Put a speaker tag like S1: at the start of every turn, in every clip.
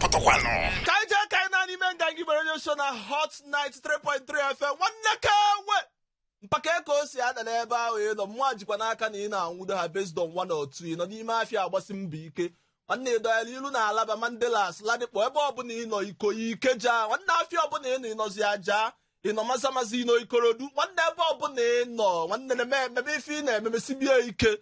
S1: Pụtakwanụ.
S2: Ka anyị jee ka anyị na n'ime Nganga Igbo Radio Show na Hot 93.3 FM. Nwanne ka enwe mpaka ka o si ada n'ebe ahụ ị nọ, mmụọ jikwa n'aka na ị na-anwụdo ha based on one or two. Ị nọ n'ime afịa agbasi mbọ ike, nwanne, ịdọnyere ilu na Alaba, Mandilas, Ladipo, ebe ọbụla ị nọ, Ikoyi, Ikeja, nwanne, afịa ọbụla ị nọ, ịnọzi aja, ị nọ Mazamazi, ị nọ Ikorodu, nwanne, ebe ọbụla ị nọ, nwanne, na-eme ememe ife ị na-ememesibie ike,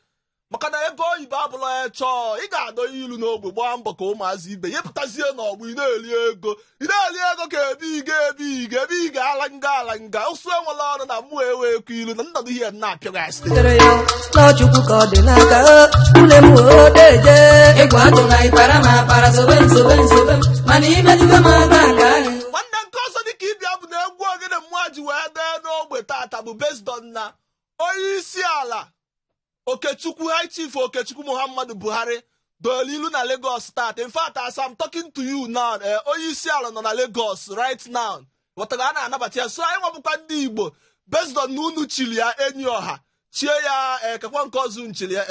S2: maka na ego oyibo abụla ya chọọ. Ị ga-adọ ilu n'ogbe, gbaa mbọ ka ụmụazị ibe yepụtazie n'ọgbọ. Ị na-eli ego, ị na-eli ego ka ebe iga ebe iga ebe iga ala nga ala nga ụsụ enwela ọrụ na mmụọ ewe ekwu ilu na nnọdụ ihe na-apịa gị asị.
S3: Tere ya n'Ọchukwu ka ọ dị n'aka ule m odeje.
S4: Egwu atụ na ịkpara ma akpara, sobe m, sobe m, sobe m, mana imetụta m aka nke ahụ.
S2: Nwanne, nke ọzọ dịka ịbịa bụ na egwu ogene mmụọ ji wee dee n'ogbe tata bụ based on na onye isi ala Okechukwu, High Chief Okechukwu Muhammadu Buhari, dolu ilu na Lagos tata. In fact, as I'm talking to you now, onye isi ala nọ na Lagos right now. Ghọtara, a na-anabata ya. So anyị nwabụkwa ndị Igbo, based on na unu chiri ya enyi ọha, chie ya kakwa nke ọzọ nchiri ya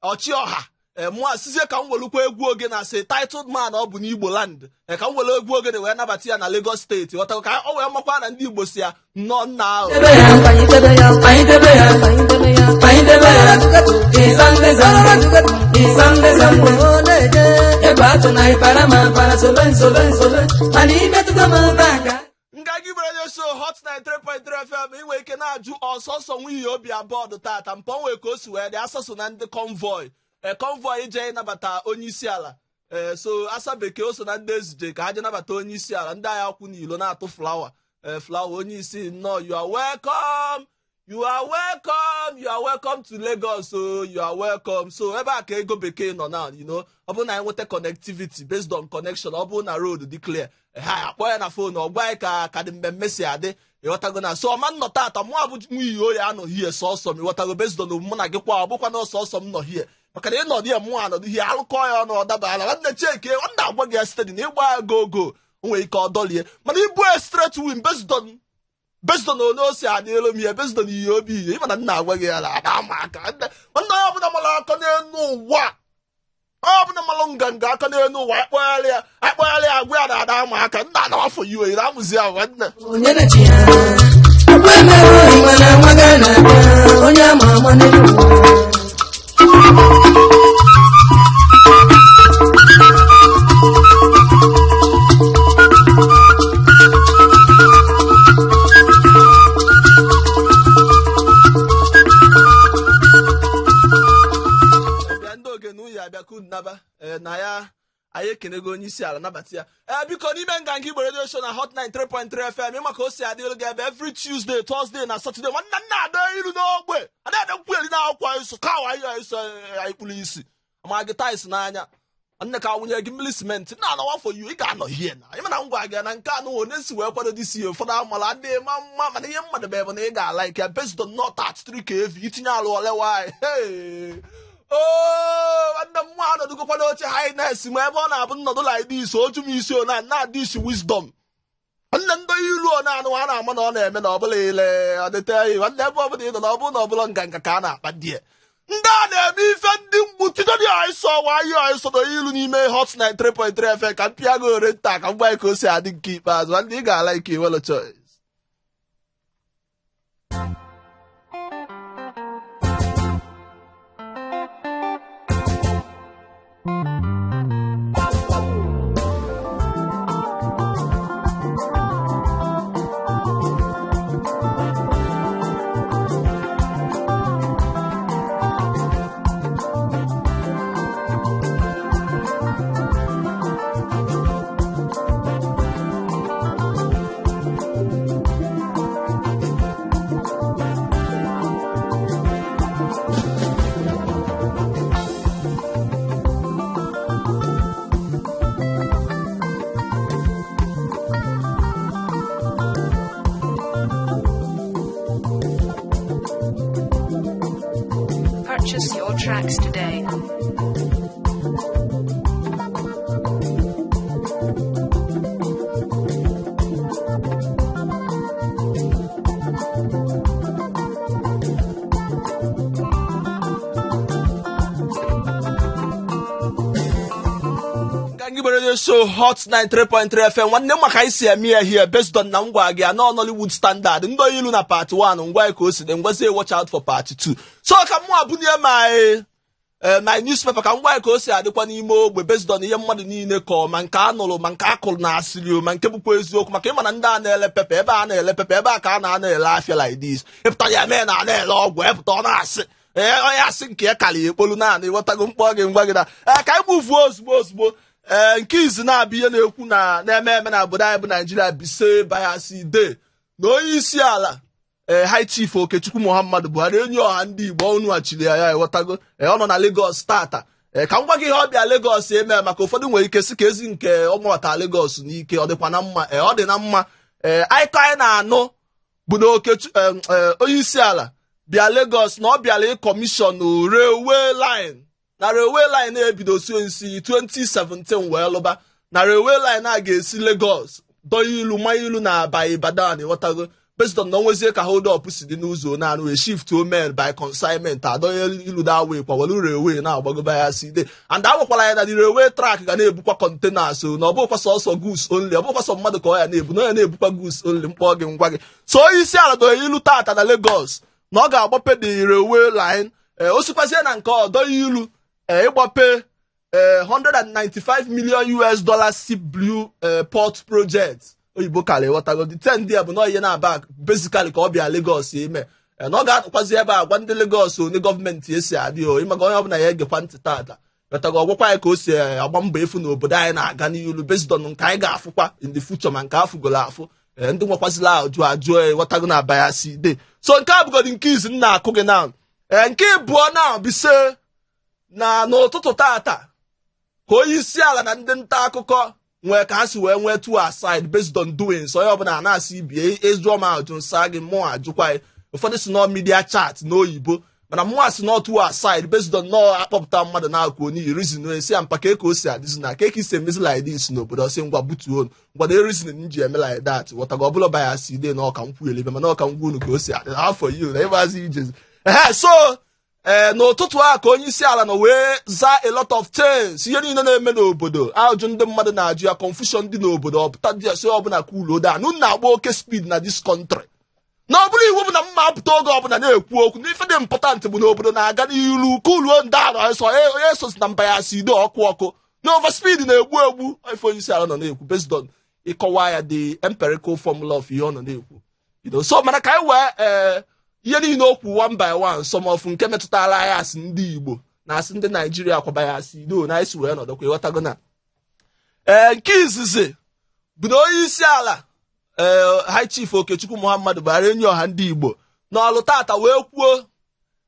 S2: ọchị ọha, mụa sizie ka m welukwa egwu ogene asị titled man ọ bụ n'Igbo land, ka m were egwu ogene wee nabata ya na Lagos steeti. Ghọtara, ka ọ wee makwa na ndị Igbo si ya nnọọ nna ahụ.
S4: Debe ya.
S3: Anyị debe ya.
S4: Anyị debe ya.
S3: Anyị debe ya.
S4: Anyị debe ya. Ịzambe zambe, ịzambe zambe.
S3: Odeje.
S4: Egwu atụ na ịkpara ma akpara, sobe m, sobe m, sobe m, mana imetụta m aka nke ahụ.
S2: Nganga Igbo Radio Show, Hot 93.3 FM. Ị nwere ike na-ajụ ọsọsọ nwunye obi abọọdụ tata mpọ nwee ka o si wee dị asọsọ na ndị convoy, convoy ije ịnabata onye isi ala. So asa bekee o so na ndị ezije ka ha je nabata onye isi ala. Ndị agha kwụ n'ilo na-atụ flower, flower. Onye isi nnọọ, you are welcome, you are welcome, you are welcome to Lagos. O you are welcome. So ebe a ka ego bekee nọ now. Ọ bụrụ na anyị nweta connectivity based on connection, ọ bụrụ na road dị clear, ha akpọ ya na phone, ọ gwa anyị ka dị mmemme si adị. Ịghọtago na so ọma nnọ tata, mụ abụ nwunye oyi anọ hie sọsọ m. Ịghọtago, based on mụ na gị kwa, ọ bụkwa na sọsọ m nọ hie, maka na ịnọdụ ya, mụ anọdụ hie, alụkọ ya ọnụ, ọ dabala. Nwanne, cheke ọ na-agwa gị ya steady na ịgba ya go go, o nwere ike ọ dọlie, mana ibu ya straight win based on onye o si adị elu m ihe, based on ihe obi ihe ịma na nna agwa gị ya na ada ama aka. Nwanne, onye ọbụla mara aka n'elu ụwa, onye ọbụla mara nganga aka n'elu ụwa, akpọgharị ya, akpọgharị ya, agwa ya na ada ama aka nna na afọ iwe na amụzi ya, nwanne.
S4: Onye na-echi ya ọkwa emere ohi, mana nwa ga na-abịa onye ama ama n'elu ụwa.
S2: Bịa ndị ogene uyi abịa ka unu naba. Na ya anyị ekenego onye isi ala, nabata ya. Biko, n'ime Nganga Igbo Radio Show na Hot 93.3 FM, ịma ka o si adị elu gị ebe every Tuesday, Thursday na Saturday. Nwanne, nna ada ilu n'ogbe ada ada nkwueli na akwụkwọ nsọ ka awa anyị nsọ anyị kpụrụ isi ma gị tais n'anya. Nwanne, ka awụnye gị mmiri simenti na anọwa for you. Ị ga-anọ hie na ịma na ngwa gị na nke anụ onye si wee kwado disi ya. Ụfọdụ amala adịghị ma mma, mana ihe mmadụ bụ na ị ga-ala ike ya based on not 33 kV itinye alụ olewa anyị. Hey! Oo, nwanne m nwa anọdụgokwa n'oche highness ma ebe ọ na-abụ nnọdụ like this, oju m isi ona na-adị isi wisdom. Nwanne, ndị ilu ọ na-anụ a na-ama na ọ na-eme na ọbụla ile ọ dịte ya. Nwanne, ebe ọbụla ị nọ na ọbụla ọbụla nganga ka a na-akpa di ya, ndị a na-eme ife ndị mgbu tido dị anyị sọ nwayọ anyị sọ ilu n'ime Hot 93.3 FM. Ka m pịa gị ore nta ka m gwa gị ka o si adị nke ikpeazụ. Nwanne, ị ga-ala ike iwelo choice. Nganga Igbo Radio Show, Hot 93.3 FM. Nwanne m, maka anyị si eme ya here, based on na ngwa gị anọ Nollywood standard, ndị ilu na part 1, ngwa ka o si dị, ngwazie, watch out for part 2. So ka mụ abụnye my newspaper ka ngwa ka o si adịkwa n'ime ogbe, based on ihe mmadụ niile kọọ, ma nke a nụrụ, ma nke a kụrụ na asịrị o, ma nke bụkwa eziokwu, maka ịma na ndị a na-ele paper, ebe a na-ele paper, ebe a ka a na-ana ele afịa like this. Ịpụta ya mee na a na-ele ọgwụ, epụta ọ na-asị ee, onye asị nke ya karịa ekpolu naanị. Ịghọtago? Mkpọ gị, ngwa gị na ee, ka anyị gbuvuo ozugbo ozugbo. Ee, nke izu na-abịa, ihe na-ekwu na na-eme eme na obodo anyị bụ Naijiria bise bayasi de na onye isi ala, ee, High Chief Okechukwu Muhammadu Buhari, enyi ọha ndị Igbo, ọnụ achiri ya ya ịghọtago? Ee, ọ nọ na Lagos tata. Ee, ka m gwa gị ihe ọ bịa Lagos eme, maka ụfọdụ nwere ike si ka ezi nke ọ gbabata Lagos n'ike, ọ dịkwa na mma? Ee, ọ dị na mma. Ee, akụkọ anyị na-anụ bụ na Okechu onye isi ala bịa Lagos na ọ bịara ị commission railway line, na railway line na-ebido si nsi 2017 wee lụba, na railway line a ga-esi Lagos dọọ ilu ma ilu na aba Ibadan. Ịghọtago? Based on na onwezie ka hold up si dị n'ụzọ na-anụ wee shift men by consignment, adọnye ilu that way kwa, welu railway na-agbagoba ya si dị. And agwakwara ya na the railway track ga na-ebukwa containers o, na ọ bụkwa sọsọ goods only, ọ bụkwa sọ mmadụ ka ọ ya na-ebu, na ọ ya na-ebukwa goods only. Mkpọ gị, ngwa gị. So onye isi ala dọnye ilu tata na Lagos na ọ ga-agbape the railway line. Ee, o sikwazie na nke ọdọ ilu, ee, ịgbape ee 195 million US dollar Deep Blue Port project oyibo kara. Ịghọtago? The 10 ndị a bụ na ihe na-aba basically ka ọ bịa Lagos ime. Na ọ ga-anọkwazi ebe a gwa ndị Lagos one gọọmenti esi adị o, ịmaka onye ọbụla ya egekwa ntị tata. Ghọtago? Ọgwụkwa anyị ka o si agba mbọ efu n'obodo anyị na-aga n'ilu, based on nke anyị ga-afụkwa in the future, ma nke afụgolo afụ. Ee, ndị nwekwazila ajụ ajụ, ịghọtago, na bayasi de. So nke a bụgodi nke izu m na-akụ gị na. Ee, nke ịbụọ na bise na n'ụtụtụ tata ka onye isi ala na ndị nta akụkọ nwee ka ha si wee nwee two aside based on doings. Onye ọbụla na-asị ibie ịjụọ m ajụ nsa gị, mụọ ajụkwa ya. Ụfọdụ si nọ media chat n'oyibo, mana mụnwa si nọ two aside based on nọ akpọpụta mmadụ na-akụ onye reason esi ya mpa ka o si adịzi na ka isi emezi like this n'obodo. Ọsị ngwa butuo ngwa na reason m ji eme like that. Ghọtago? Ọbụla bias de na ọka nkwụ elebe, mana ọka ngwa unu ka o si adị afọ yi na ịgbazi ijezi. Ehe, so ee, n'ụtụtụ a ka onye isi ala nọ wee zaa a lot of things, ihe niile na-eme n'obodo, ajụ ndị mmadụ na-ajụ ya, confusion dị n'obodo. Ọpụta dị ọsị ọbụla ka ulo da nu na-agba oke speed na this country, na ọ bụrụ iwu bụ na mma apụta oge ọbụla na-ekwu okwu n'ife dị important bụ na obodo na-aga n'iru. Kuluo ndị ahụ ọsọ onye sosi na mba ya si do ọkụ ọkụ na overspeed na-egbu egbu. Ife onye isi ala nọ na-ekwu based on ịkọwa ya, the empirical formula of ihe ọ nọ na-ekwu. So mana ka anyị wee ee ihe niile okwu one by one, some of nke metụtara anyị asị ndị Igbo na asị ndị Naijiria kwaba ya asị ido na anyị si wee nọdụkwa. Ịghọtago? Na ee, nke izizi bụ na onye isi ala, ee, High Chief Okechukwu Muhammadu Buhari, enyi ọha ndị Igbo, n'ọlụ tata wee kwuo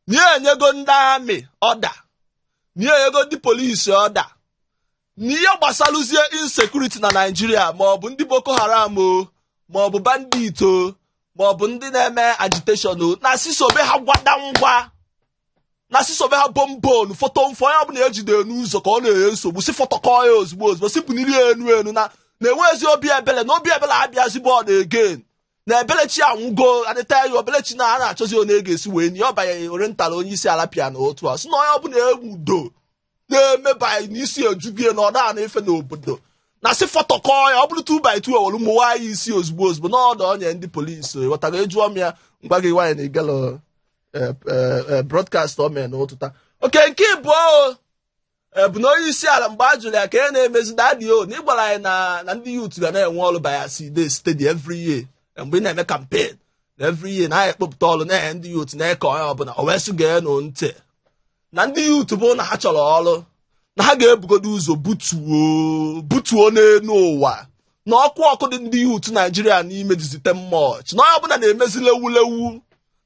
S2: na ya enyego ndị army order, na ya enyego ndị polisi order, na ihe gbasalụzie insecurity na Naijiria, ma ọ bụ ndị Boko Haram o, ma ọ bụ bandit o, ma ọ bụ ndị na-eme agitation o, na sisobe ha gwada ngwa, na sisobe ha bombon foto mfọ. Onye ọbụla ejidere n'ụzọ ka ọ na-enye nsogbu, si fọtọkọ ya ozugbo ozugbo, si buniri ya enu enu, na na-enwezi obi ebele, na obi ebele abịazi bọọdụ again, na ebelechi anwụgo adịta ya obelechi, na a na-achọzi onye ga-esi wee nye ọ banye oriental. Onye isi ala pịa na otu a sị na onye ọbụla ewudo na-emeba n'isi ejugie na ọda na-efe n'obodo, na sị fọtọkọ ya, ọ bụrụ 2 by 2, ewere ụmụ nwaanyị isi ozugbo ozugbo n'ọdụ onye ndị polisi. Ghọtara? Ejụọ m ya, ngwa gị nwaanyị na igelo broadcast o mere n'ụtụta oke. Nke ịbụọ bụ na onye isi ala, mgbe a jụrụ ya ka e na-emezi daddy o, na ị gwara anyị na ndị youth ga na-enwe ọrụ bias day steady every year mgbe ị na-eme campaign, na every year na anyị ekpopụta ọrụ na-enye ndị youth, na-eke onye ọbụla, o wee sị geenụ ntị, na ndị youth bụ na ha chọrọ ọrụ, na ha ga-ebugodo ụzọ butuo butuo n'elu ụwa, na ọkụ ọkụ dị ndị youth Naijiria n'ime dizite much, na onye ọbụla na-emezi lewu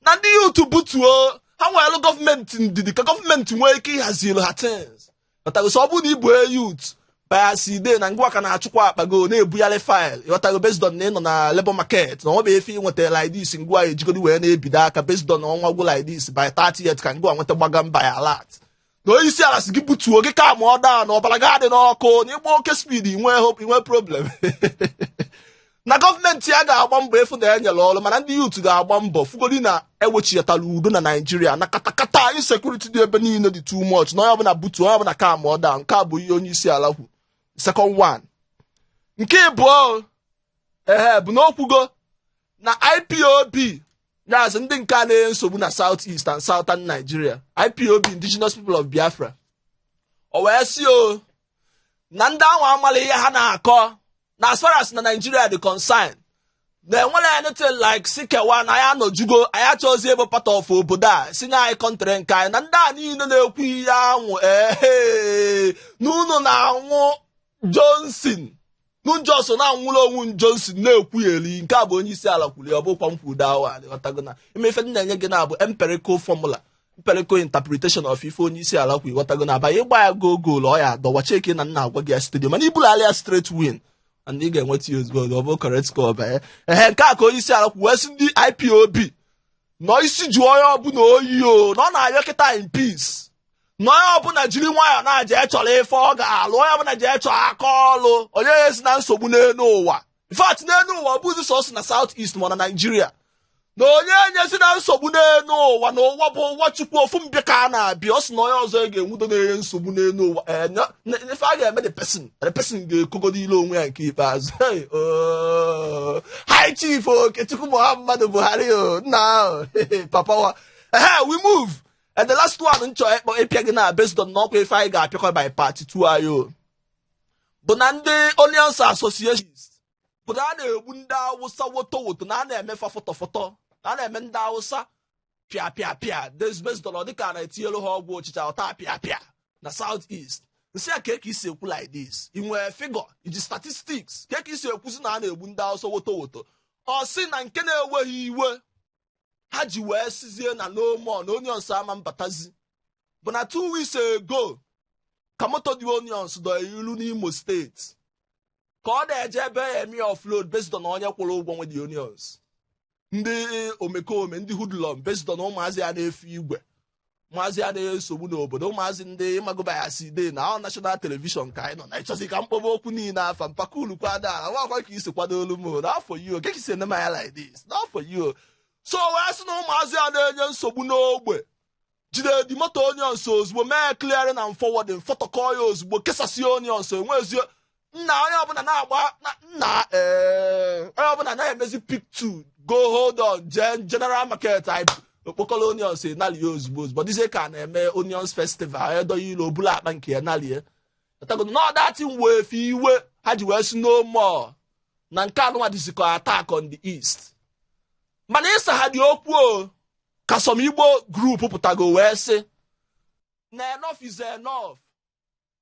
S2: na ndị youth butuo, ha nwere gọọmenti ndidi ka gọọmenti nwee ike ịhaziri ha things. Ghọtago? So ọ bụrụ na ị bụ youth bias de na ngwa ka na-achụkwa akpago na-ebugharị file, ịghọtago, based on na ị nọ na labor market, na ọ bụ efe ịnweta like this, ngwa ejigodi wee na-ebido aka based on ọnwa gwụ like this by 30th ka ngwa nweta gbaga mba ya alert, na onye isi ala si gị butuo gị ka ma ọ daa na ọbara gị adị n'ọkụ, na ịgba oke speed inwe hope inwe problem, na gọọmenti ya ga-agba mbọ efu na enyere ọrụ, mana ndị youth ga-agba mbọ fugodi na ewechitara udo na Naijiria, na katakata insecurity dị ebe niile dị too much, na onye ọbụla butuo, onye ọbụla ka ma ọ daa. Nke a bụ ihe onye isi ala kwu. Second one, nke ịbụọ, ehe, bụ na o kwugo na IPOB, that's ndị nke a na-enye nsogbu na South East and Southern Nigeria, IPOB, Indigenous People of Biafra, o wee sị o na ndị ahụ amala ihe ha na-akọ na as far as na Nigeria dị concern, na enwere anything like si kewa, na ya anọjugo, anyị achọghịzi ebe part of obodo a si nye anyị country nke anyị, na ndị a niile na-ekwu ihe anwụ ee n'unu na-anwụ Johnson Johnson na-anwụrụ onwu Johnson na-ekwugheri. Nke a bụ onye isi ala kwuru ya, ọ bụkwa m kwuru dawa. Ghọtago na ime ife ndị na-enye gị na-abụ empirical formula, empirical interpretation of ife onye isi ala kwuru. Ghọtago na abanye ịgba ya go goal, ọ ya adọwa cheke na nna agwa gị ya studio, mana ibulala ya straight win and ị ga-enweta ya ozugbo, ọ bụ correct score banye. Ehe, nke a ka onye isi ala kwuru, wee sị ndị IPOB nọ isi jụọ onye ọbụla oyi o, na ọ na-ayọ kịta in peace, na onye ọbụla jiri nwayọọ na-aja chọrọ ife ọ ga-alụ, onye ọbụla ji chọọ aka ọlụ, onye esi na nsogbu n'elu ụwa. In fact, n'elu ụwa, ọ bụzi sọsọ na South East ma na Nigeria, na onye nyezi na nsogbu n'elu ụwa, na ụwa bụ ụwa Chukwu, ofu mbịa ka a na-abịa. Ọ sị na onye ọzọ ga-enwudo na-enye nsogbu n'elu ụwa, ife a ga-eme the person ga-ekogodo ile onwe ya nke ikpeazụ. Hey, oh, High Chief Okechukwu Muhammadu Buhari o nna ahụ papa wa. Ehe, we move. And the last one nchọ ịkpọ ịpịa gị na based on n'ọkwa ife anyị ga-apịakwa by part 2 anyị o bụ na ndị Onions Association bụ na a na-egbu ndị Awụsa woto woto, na a na-emefa fọtọfọtọ, na a na-eme ndị Awụsa pịa pịa pịa, based on ọ dịka a na-etinyelu ha ọgwụ ọchịcha ọta pịa pịa na South East. Nsị a ka isi ekwu like this, ị nwee figure iji statistics ka isi ekwuzi na a na-egbu ndị Awụsa woto woto? Ọ sị na nke na-enweghị iwe ha ji wee sizie na no more na onions ama mbatazi bụ na 2 weeks ago ka moto dị onions dọ ilu n'Imo Steeti ka ọ na-eje ebe ya eme offload, based on onye kwụrụ ụgwọ nwe the onions, ndị omekome, ndị hoodlum, based on ụmụazị ya na-efe igwe, ụmụazị ya na-esogbu n'obodo, ụmụazị ndị ịmagụbayasi de na ọ national television ka anyị nọ na ịchọzi ka mkpọba okwu niile afa mpakulu kwado ala nwakwa ka isi kwado olu m n'afọ yi oke ka isi ene m anya like this n'afọ yi. So wee sị na ụmụazị ya na-enye nsogbu n'ogbe jide di moto onions ozugbo, mee clearing and forwarding, fọtọkọ ya ozugbo, kesasị onions, enwezi nna onye ọbụla na-agba nna ee onye ọbụla na-emezi pick two go hold on jee general market anyị okpokolo onions nalie ozugbo ozugbo, dịzie ka a na-eme onions festival, edoghị ilu obula akpa nke ya nalie tagodo n'ọdatin wee fe iwe ha ji wee si no more, na nke anụnwa dịzikọ attack on the east. Mana ịsa ha dị okwu o ka some Igbo group pụtago wee sị na enough is enough,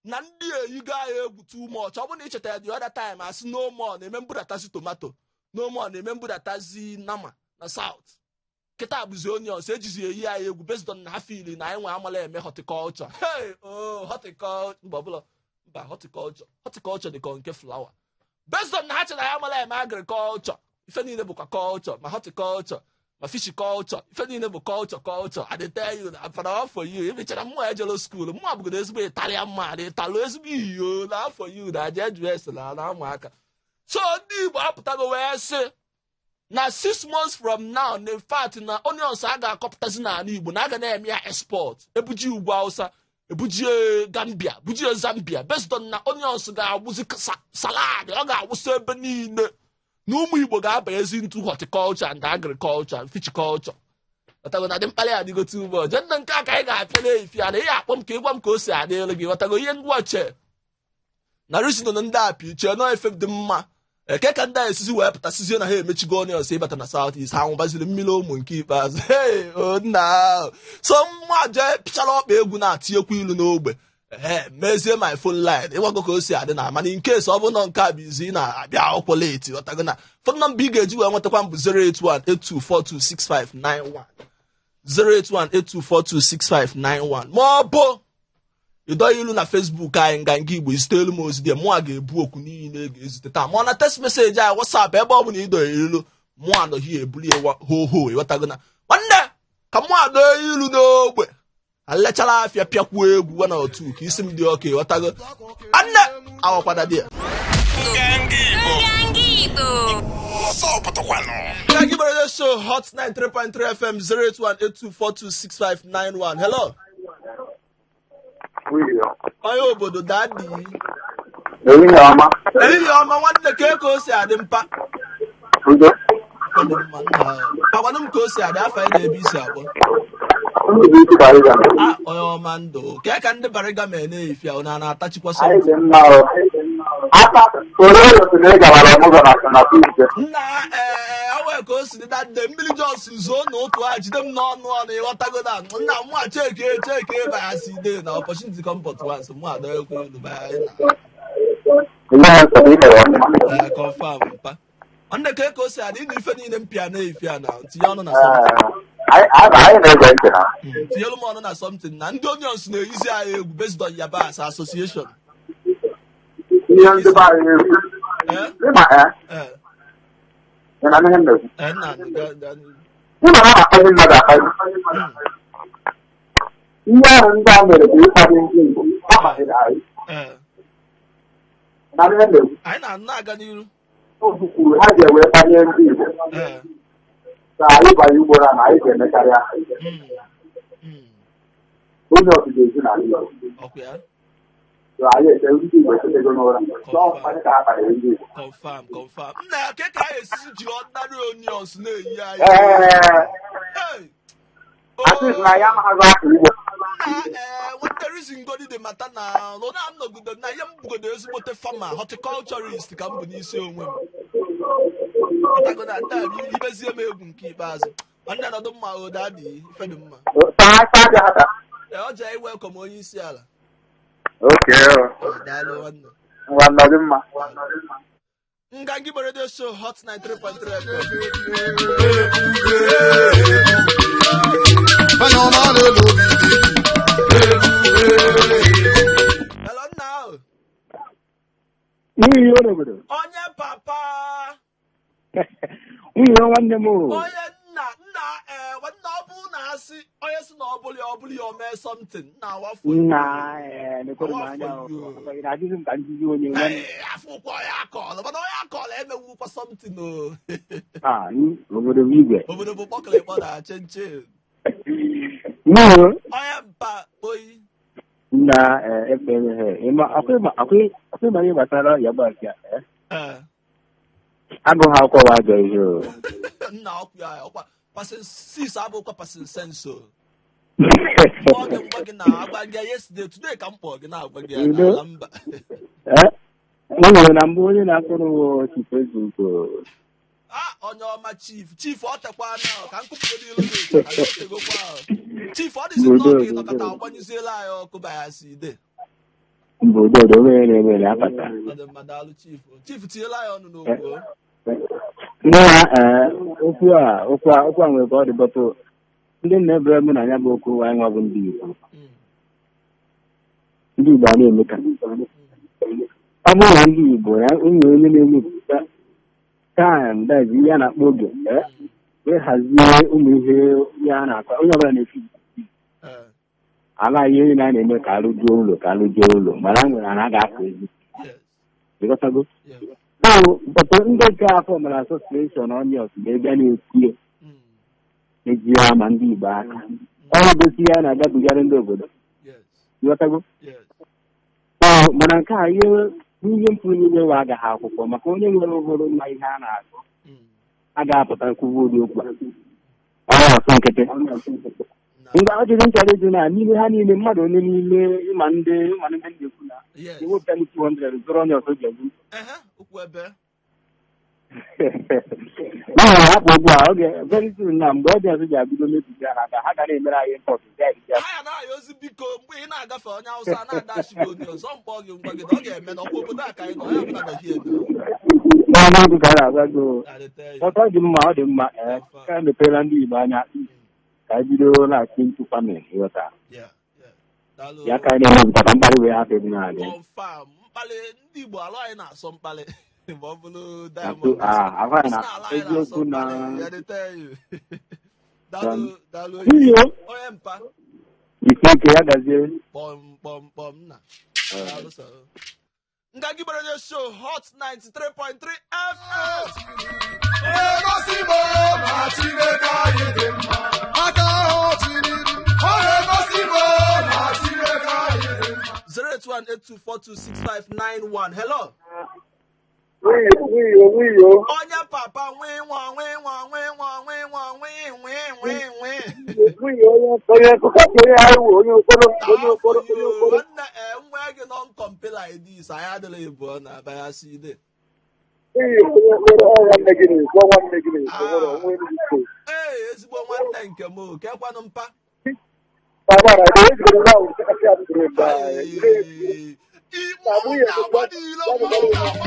S2: na ndị eyigo anyị egwu too much. Ọ bụrụ na ị chetara the other time asị no more na-eme mbudatazi tomato, no more na-eme mbudatazi nama na south, kịta bụzi onions ejizi eyi anyị egwu, based on na ha feel na anyị nwe amala eme horticulture. Hey, oh, horticulture, mba ọbụla mba, horticulture, horticulture dị ka nke flower, based on na ha chere anyị amala eme agriculture. Ife niile bụkwa culture, ma horticulture ma fishiculture, ife niile bụ culture, culture. I dey tell you na for for you emechara mmụọ ejelo school, mmụọ bụgodo ezigbo Italian man, Italo ezigbo iyo na afọ you na aja eju na na ụmụaka. So ndị Igbo apụtago wee sị na 6 months from now, in fact, na onions a ga-akọpụtazi n'ala Igbo, na a ga na-eme ya export, ebuji ugwu Hausa, ebujie Gambia, bujie Zambia, based on na onions ga-awụzi salad, ọ ga-awụsa ebe niile, na ụmụ Igbo ga-abanyezi into horticulture and agriculture and fishiculture. Ghọtago na dị mkparị adịgo too much. Nne, nke a ka anyị ga-apịa n'efi a na ihe akpọ m ka ịgwa m ka o si adị elu gị. Ghọtago ihe ngwa che na reason ndị a pi chee nọ efe dị mma eke ka ndị a esizi wee pụta sizie na ha emechigo onions ịbata na South East, ha nwụbaziri mmiri ụmụ nke ikpeazụ. Hey, o nna ahụ. So mma jee pịchara ọkpa egwu na-atinyekwa ilu n'ogbe, ee mezie my phone line, ịgwago ka o si adị na mana in case ọ bụrụ na nke a bụ izu ị na-abịa akwụkwọ late, ghọtago na phone number ị ga-eji wee nwetakwa m bụ 08182426591, 08182426591, ma ọ bụ ịdọ ilu na Facebook anyị, Nganga Igbo, izite elu m ozi dị mụa ga-ebu okwu niile ga-ezute taa, ma ọ na text message anyị, WhatsApp, ebe ọ bụla ịdọ ilu, mụa anọghị ebuli ho ho. Ịghọtago na nwanne ka mụ adọ ilu n'ogbe alechara afịa pịakwuo egwu one or two ka isi m dị ọka. Ịghọtago nwanne awakwana dị ya.
S1: Nganga Igbo.
S5: Nganga Igbo.
S1: Ọsọ pụtakwanụ.
S2: Nganga Igbo Radio Show, Hot 93.3 FM, 08182426591. Hello.
S6: William.
S2: Onye obodo, daddy.
S5: Ehihie ọma.
S2: Ehihie ọma, nwanne. Ka o si adị, mpa?
S5: Udo.
S2: Ọ dị mma, nna. Gwakwanụ m ka o si adị, afọ anyị na-ebe isi akpọ.
S5: Ndụ bụ isi Bariga.
S2: A, onye ọma, ndụ kee ka ndị Bariga mee na-efi ahụ na na-atachikwa?
S5: Anyị
S2: Something.
S5: dị mma o. Aka oreo si na ị gawara ọmụgwọ na Tuesday.
S2: Nna, ee, o nwere ka o si dị na nde mmiri jos zoo na ụtụ a jide m n'ọnụ ọnụ, ịghọtago na nna mụ a cheke cheke bayasi de na opportunity come but once, mụ adọghịkwa elu baya na.
S5: Ihe nsogbu i mere ọfụma.
S2: Ee, confirm, mpa. Nwanne, ka o si adị ịnụ ife niile m pịa na-efi a na tinye ọnụ na something.
S5: Ee, anyị na-ege ntị na.
S2: Tinyelu m ọnụ na something na ndị onions na-eyizi anyị egwu based on yabasị association.
S5: Ihe ndị be anyị na-ekwu.
S2: Ee.
S5: Ịma ee,
S2: Ee.
S5: ị na ihe m na-ekwu.
S2: Ee, nna, gaa n'ihu.
S5: Ịma na a na-akpali mmadụ akpali. Ihe ahụ ndị a mere bụ ịkpali ndị Igbo. Ọ kpaliri anyị.
S2: Ee.
S5: Ị na ihe m na-ekwu.
S2: Anyị na-anụ, na-aga n'iru.
S5: O kwuru ha ga-ewe kpalie ndị Igbo.
S2: Ee.
S5: Ka anyị banye ugboro a na anyị ga-emekarị aha. Onye ọtụtụ ezu n'ala Igbo.
S2: Ọkwa ya.
S5: So anyị eche ndị Igbo echetego n'ụra. Chọọ mkparị ka ha kpaliri ndị Igbo.
S2: Confirm, confirm, nna ya. Ke ka anyị esisi jiri ordinary onions na-eyi anyị?
S5: Ee,
S2: Hey!
S5: at least na ya amaghị afọ Igbo.
S2: Nna, ee, nwanne, reason godi dị mata na na m nọgide na ihe m bụgodo ezigbote farmer, horticulturist ka m bụ n'isi onwe m. Ịtago na ndị a ibezie m egwu nke ikpeazụ. Nwanne, nọdụ mma o, daddy, ife dị mma.
S5: Saa saa bịa ha taa.
S2: Ee, ọ jee welcome onye isi ala.
S5: Okay.
S2: Ee, daalụ, nwanne.
S5: Ngwa, nọdụ mma.
S2: Nganga Igbo Radio Show, Hot 93.3 FM.
S1: Onye ọma na-elu obi dị.
S2: Hello, nna ahụ.
S6: Nwunye obodo.
S2: Onye papa.
S6: Nwunye nwanne m o.
S2: Onye nna, nna, ee, nwanne, ọ bụrụ na asị onye si na ọ bụla ya, ọ bụla ya, o mee something nna awafọ.
S6: Nna, ee, nekwere m anya o. Ị na-ajụzi m ka njizi onye nwanne?
S2: Ee, afụkwa onye akọọlụ, mana onye akọọlụ emewukwa something o.
S6: Ah, obodo bụ igwe.
S2: Obodo bụ kpọkịrịkpọ na chinchin.
S6: Nwunye.
S2: Onye mpa oyi.
S6: Nna, ee, ekpere ha ịma akwa ịma ihe gbasara yabasị a, ee.
S2: Ee.
S6: Agụghị akwụkwọ bụ ajọ ihe o.
S2: Nna, ọkụ ya ọkwa passing six abụkwa passing sense o. Kpọọ gị ngwa gị na agwa gị ya yesterday, today ka m kpọọ gị na-agwa gị ya
S6: Udo.
S2: n'ala mba.
S6: Ee, nwunye, na mbụ onye na-akụrụ chi Facebook o.
S2: Ah, onye ọma, chief, chief, ọ tekwa na ka nkụpụgo n'ilu gị ka otegokwa ahụ. Chief, ọ dịzi nnọọ ka ịnọkọta agbanyụziela anyị ọkụ bayasi ide.
S6: Mba, udo onye na-eme na-apata.
S2: Ọ dị mma, daalụ, chief. Chief, tinyela anyị ọnụ n'okwu o.
S6: Nne ya, ee, okwu a nwere ka ọ dị bọtụ ndị nna ebere mụ na ya bụ okwu anyị nwa bụ ndị Igbo. Ndị Igbo a na-eme ka ọ bụrụ na ndị Igbo na onye onye na-ewepụta time, that is ihe a na-akpọ oge, ee, wee hazie ụmụ ihe ihe a na-akọ onye ọbụla na-efi ala ihe niile a na-eme ka arụjuo ụlọ, ka arụjuo ụlọ, mana a nwere ana ga-akọ ezi. Ịghọtago?
S2: Yeah.
S6: But ndị nke afọ mara association onions na-ebịa na-etie eji ya ama ndị Igbo aka ọrụ gosi ya na-agabigara ndị obodo. Ịghọtago?
S2: Yes.
S6: Ọ mana nke a ihe ihe mpụ niile wa agaghị akwụkwọ maka onye nwere ụhụrụ ma ihe a na-agụ a ga-apụta nkwuwa ụdị okwu a ọ na-asụ nkịtị.
S2: Na
S6: Ngwa, ọjụjụ nchọrọ ịjụ na n'ime ha niile, mmadụ onye n'ime ịma ndị na-ekwu na ewepụta 200 zụrụ onye ọzọ ji ezu.
S2: Ehe, okwu ebe.
S6: Mana hapụ okwu a oge very soon na mgbe ọ dị ọzọ ji abido mebizi ha n'aka, ha ga na-emere anyị import.
S2: Ha ya na-ayọ ozi, biko, mgbe ị na-agafe onye Awụsa na-adachi gị onye ọzọ mkpọ gị ngwa gị na ọ ga-eme na ọkwa obodo a ka anyị nọ, onye ọbụla nọ hie na.
S6: N'ọnụ ka a na-agwa gị o.
S2: I dey tell you.
S6: Ọtọ dị mma, ọ dị mma, ee, ka emepeela ndị Igbo anya ka anyị bido na-achị ntụ farming, ịghọta?
S2: Yeah. Daalụ.
S6: Ya ka anyị na-emepụta ka mkparị wee hapụ ịdị na-adị.
S2: Confirm. Mkpali ndị Igbo, alụ anyị na-asọ mkpali ma ọ bụrụ
S6: Na
S2: diamond.
S6: ahụ anyị
S2: Sị
S6: na
S2: na ala anyị na-asọ
S6: eziokwu na
S2: mkpali. I dey tell you. Daalụ, daalụ.
S6: Iyo.
S2: Onye mpa.
S6: Isi ike ya gazie.
S2: Kpọm kpọm kpọm, nna. Daalụ sir. Nganga Igbo Radio Show, Hot 93.3 FM.
S1: Egosi m na Chineke anyị dị mma. Aka ahụ chiriri. Ọ na-egosi m na Chineke anyị dị mma.
S2: 08182426591. Hello.
S5: Wiyo, wiyo, wiyo.
S2: Onye papa nwee nwa nwee nwa nwee nwa nwee nwa nwee nwee nwee nwee.
S5: Wiyo, onye onye nkụka, onye highway, onye okporo, onye okporo, onye okporo.
S2: Nwanne nwa gị nọ nkọmpe like this, anyị adịla ịbụọ na abanyasị ide.
S5: Wiyo, onye okporo, ọ nwanne gị na-ekwu, ọ nwanne gị na-ekwu, nwere onwe Enugu steeti.
S2: Ee, ezigbo nwanne nke m o, kekwanụ mpa.
S5: Baba na ebe ejigoro na ahụ nchekasị adịgoro mgbe anyị.
S2: Ee, Igbo na-agba n'ilo, mmanwụ na-agba.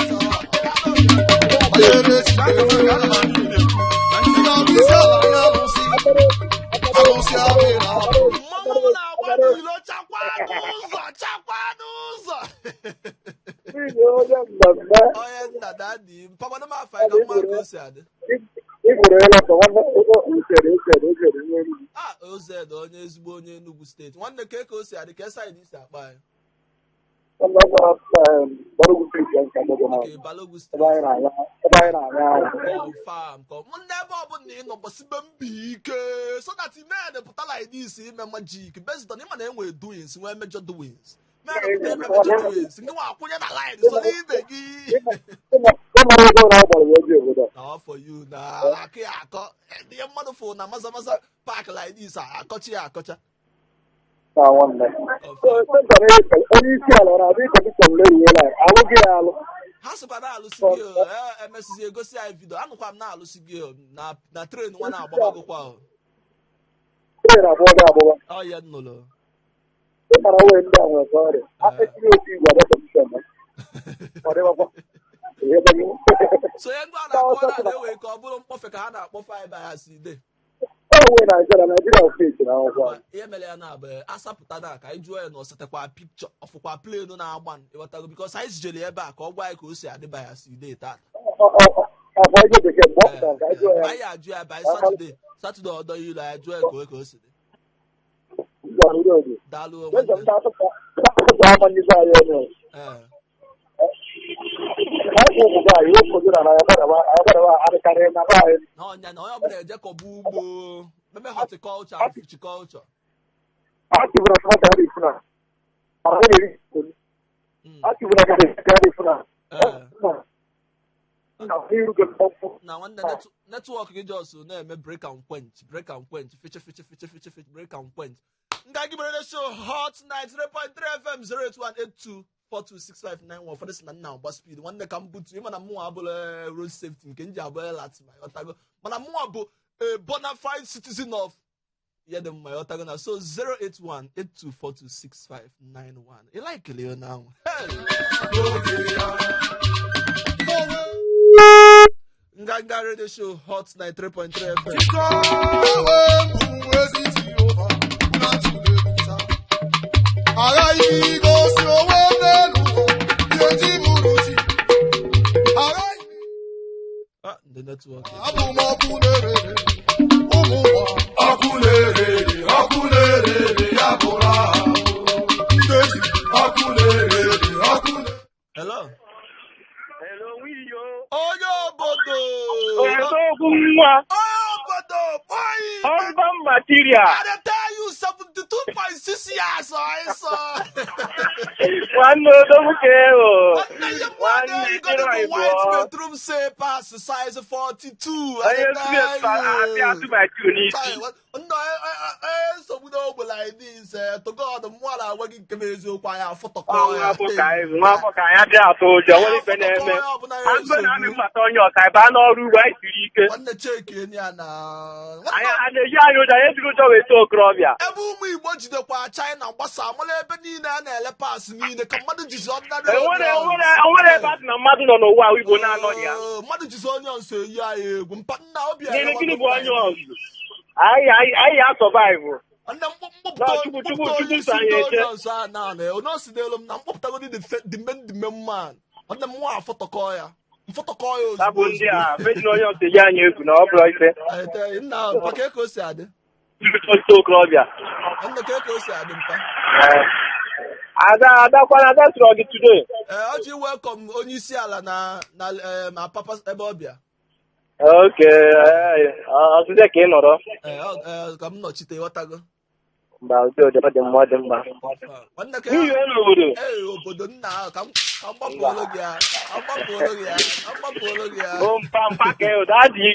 S2: Mmanwụ na-agba n'ilo, chakwa n'ụzọ, chakwa n'ụzọ.
S5: Wiyo, onye mmemme.
S2: Onye nna dadi, mpakwanụ m afa ka mma ka o si adị.
S5: Ị gwụrụ ya lọtọ, nwanne ochere, ochere, ochere, nwe Enugu.
S2: Ah, Ozed, onye ezigbo onye Enugu steeti. Nwanne ka ka o si adị, ka saịdị isi akpa anyị.
S5: Nwanne ọ gwara Balogun steeti ya nke agbọghọ na
S2: Nke Balogun
S5: ebe anyị
S2: steeti.
S5: na-anya, ebe anyị na-anya ahụ.
S2: Confirm. Nne ebe ọbụla ị nọ gbasibe mbọ ike so that men pụta like this ime magic based on ịma na enwere doings nwee major doings. Men pụta ime major doings ndị nwa akwụnye na line so n'ibe gị.
S5: Ịmara ego na ọ gbara ya oji obodo a.
S2: Na ọ for you na akụ ya akọ ihe mmadụ fụ na maza maza park like this akọcha ya akọcha.
S5: Na nwanne.
S2: Confirm.
S5: Onye isi ala ọ na-abịa kọmishọn leruola alụ gị ya alụ.
S2: Ha sịkwa na-alụsị gị o, emesizi egosi anyị vidio anụkwa m na-alụsị gị o, na na tren nwa na-agbabagokwa o.
S5: Tren abụọ gị abụọ.
S2: Ọ ya nnụlụ.
S5: Ịmara wee ndị a nwere ọrịa. Etinye otu igwe abịa kọmishọn. Ọ dịbakwa. Ihe ebe gị.
S2: So ihe ndị a na-akọ na na-ewe ka ọ bụrụ mkpọfe ka ha na-akpọfe anyị by as e dey.
S5: Ọ wee Naijiria, Naijiria steeti na akwụkwọ.
S2: Ma ihe mere ya na-abụ asapụta na ka anyị jụọ ya na ọsetakwa pikchọ ọfụkwa plenu na-agba ịghọtago bikos anyị zijere ya ebe a ka ọ gwa anyị ka o si adị by as e dey tata.
S5: Afọ ego bekee mgbe ọ pụtara ka anyị jụọ ya.
S2: Anyị ajụ ya by Satọde Satọde ọdọ ilu anyị jụọ ya ka o ka o si dị.
S5: Gwara ndị obodo.
S2: Daalụ
S5: Eze m
S2: nwanne.
S5: na-atụpụ amanyezi anyị onye.
S2: Ee.
S5: Anyị bụ ụmụ anyị, okodo na anyị gbadaba anyị gbadaba adịkarị na be anyị.
S2: Na ọnya na onye ọbụla ejekọba ugbo meme horticulture and fruticulture.
S5: Achịbụ na tomato adịghị efu na. Mana ọ na-eri nsogbu. Achịbụ na garị adịghị efu na.
S2: Ee.
S5: Na n'iru gị mkpọmkpọ.
S2: Na nwanne netwọk gị jos na-eme break and quench, break and quench, fiche fiche fiche fiche fiche, break and quench. Nga gị mere show Hot 93.3 FM 08182426591. Ụfọdụ sị na nna agba speed nwanne ka m butu ịma na mụnwa abụla road safety nke m ji abụla latma ịghọtago mana mụnwa bụ a bona fide citizen of ihe dị mma ịghọtago na so 08182426591 ị laikele ya na anwụ. Hey! Nganga Radio Show Hot 93.3 FM.
S1: Aghaghị igosi onwe m n'elu ụwa, ihe ji bụrụ chi. Aghaghị
S2: Ah, the network.
S1: abụ m ọkụ na-erere ụmụ ụwa. Ọkụ na-erere, ọkụ na-erere, ya bụrụ aha. Ndị enyi m, ọkụ na-erere, ọkụ na-erere.
S2: Hello.
S7: Hello, Wiyo.
S2: Onye obodo.
S7: Odogwu nwa.
S2: Onye obodo. Boy.
S7: Husband material.
S2: I dey tell you 72.6 years ọsọ.
S7: Nwanne odogwu ka e o.
S2: Nwanne ya nwanne you go to the white bedroom say pass size 42. I
S7: Onye
S2: dey
S7: tụrụ
S2: tell
S7: apịa
S2: you.
S7: atụ by two n'isi.
S2: Chai, ndụ nsogbu n'ogbe like this to God mmụọ na-agwa gị nke bụ eziokwu anyị afụtọkọ
S7: Ọ
S2: ya.
S7: nwa afọ ka anyị bụ, nwa afọ ka anyị adịghị atụ ụjọ, nwere ife na-eme.
S2: Afụtọkọ ya ọbụla ya
S7: Agụ na amị
S2: nsogbu.
S7: mmata onye ọka, anyị baa n'ọrụ ugbo, anyị siri ike.
S2: Nwanne cheki enyi ya na
S7: Anyị a na-eji anyị ụjọ, anyị ejiri ụjọ wee too okorobịa.
S2: Ebe ụmụ Igbo jidekwa China gbasa amala ebe niile a na-ele paasị niile ka mmadụ jizi ọdịnarị
S7: Enwere enwere enwere ebe a sị na mmadụ nọ n'ụwa ahụ Igbo na-anọghị ya.
S2: Mmadụ jizi onions eyi anyị egwu mpa nna obi
S7: Gịnị gịnị bụ onye ọzụ? Anyị anyị anyị ya sọvaịvụ.
S2: Nne mkpụpụta
S7: Na Chukwu Chukwu
S2: mkpụpụta
S7: Chukwu
S2: onye isi
S7: so anyị
S2: ndị
S7: eche.
S2: onions a na na onye osi n'elu m na mkpụpụtagodi the main the main man. Nwanne m nwa afọtọkọ ya mfọtọkọ ya ozugbo
S7: Sabụ ndị a,
S2: ozugbo.
S7: meji na onye ọzọ eyi anyị egwu na ọ bụrụ ife.
S2: Anyị tee, nna mpa ka ka o si adị.
S7: Ndị okorobịa.
S2: Nne ka ka o si adị mpa.
S7: Ada ada kwana ada sọrọ gị today.
S2: Ee, ọ ji welcome onye isi ala na na ma papa ebe ọ bịa.
S7: Okay, ọsịsẹ ka ị nọrọ.
S2: Ee, ka m nọchite ghọtago.
S7: Mba, udo dị, ọ dị mma, ọ dị mma.
S2: Confirm. Nwanne ka
S7: N'ihi ọnụ obodo.
S2: Ee, obodo nna ahụ, ka m ka m gbapụrụ gị ya, ka m gbapụrụ gị ya, ka m gbapụrụ gị ya.
S7: O mpa mpa ka e daddy.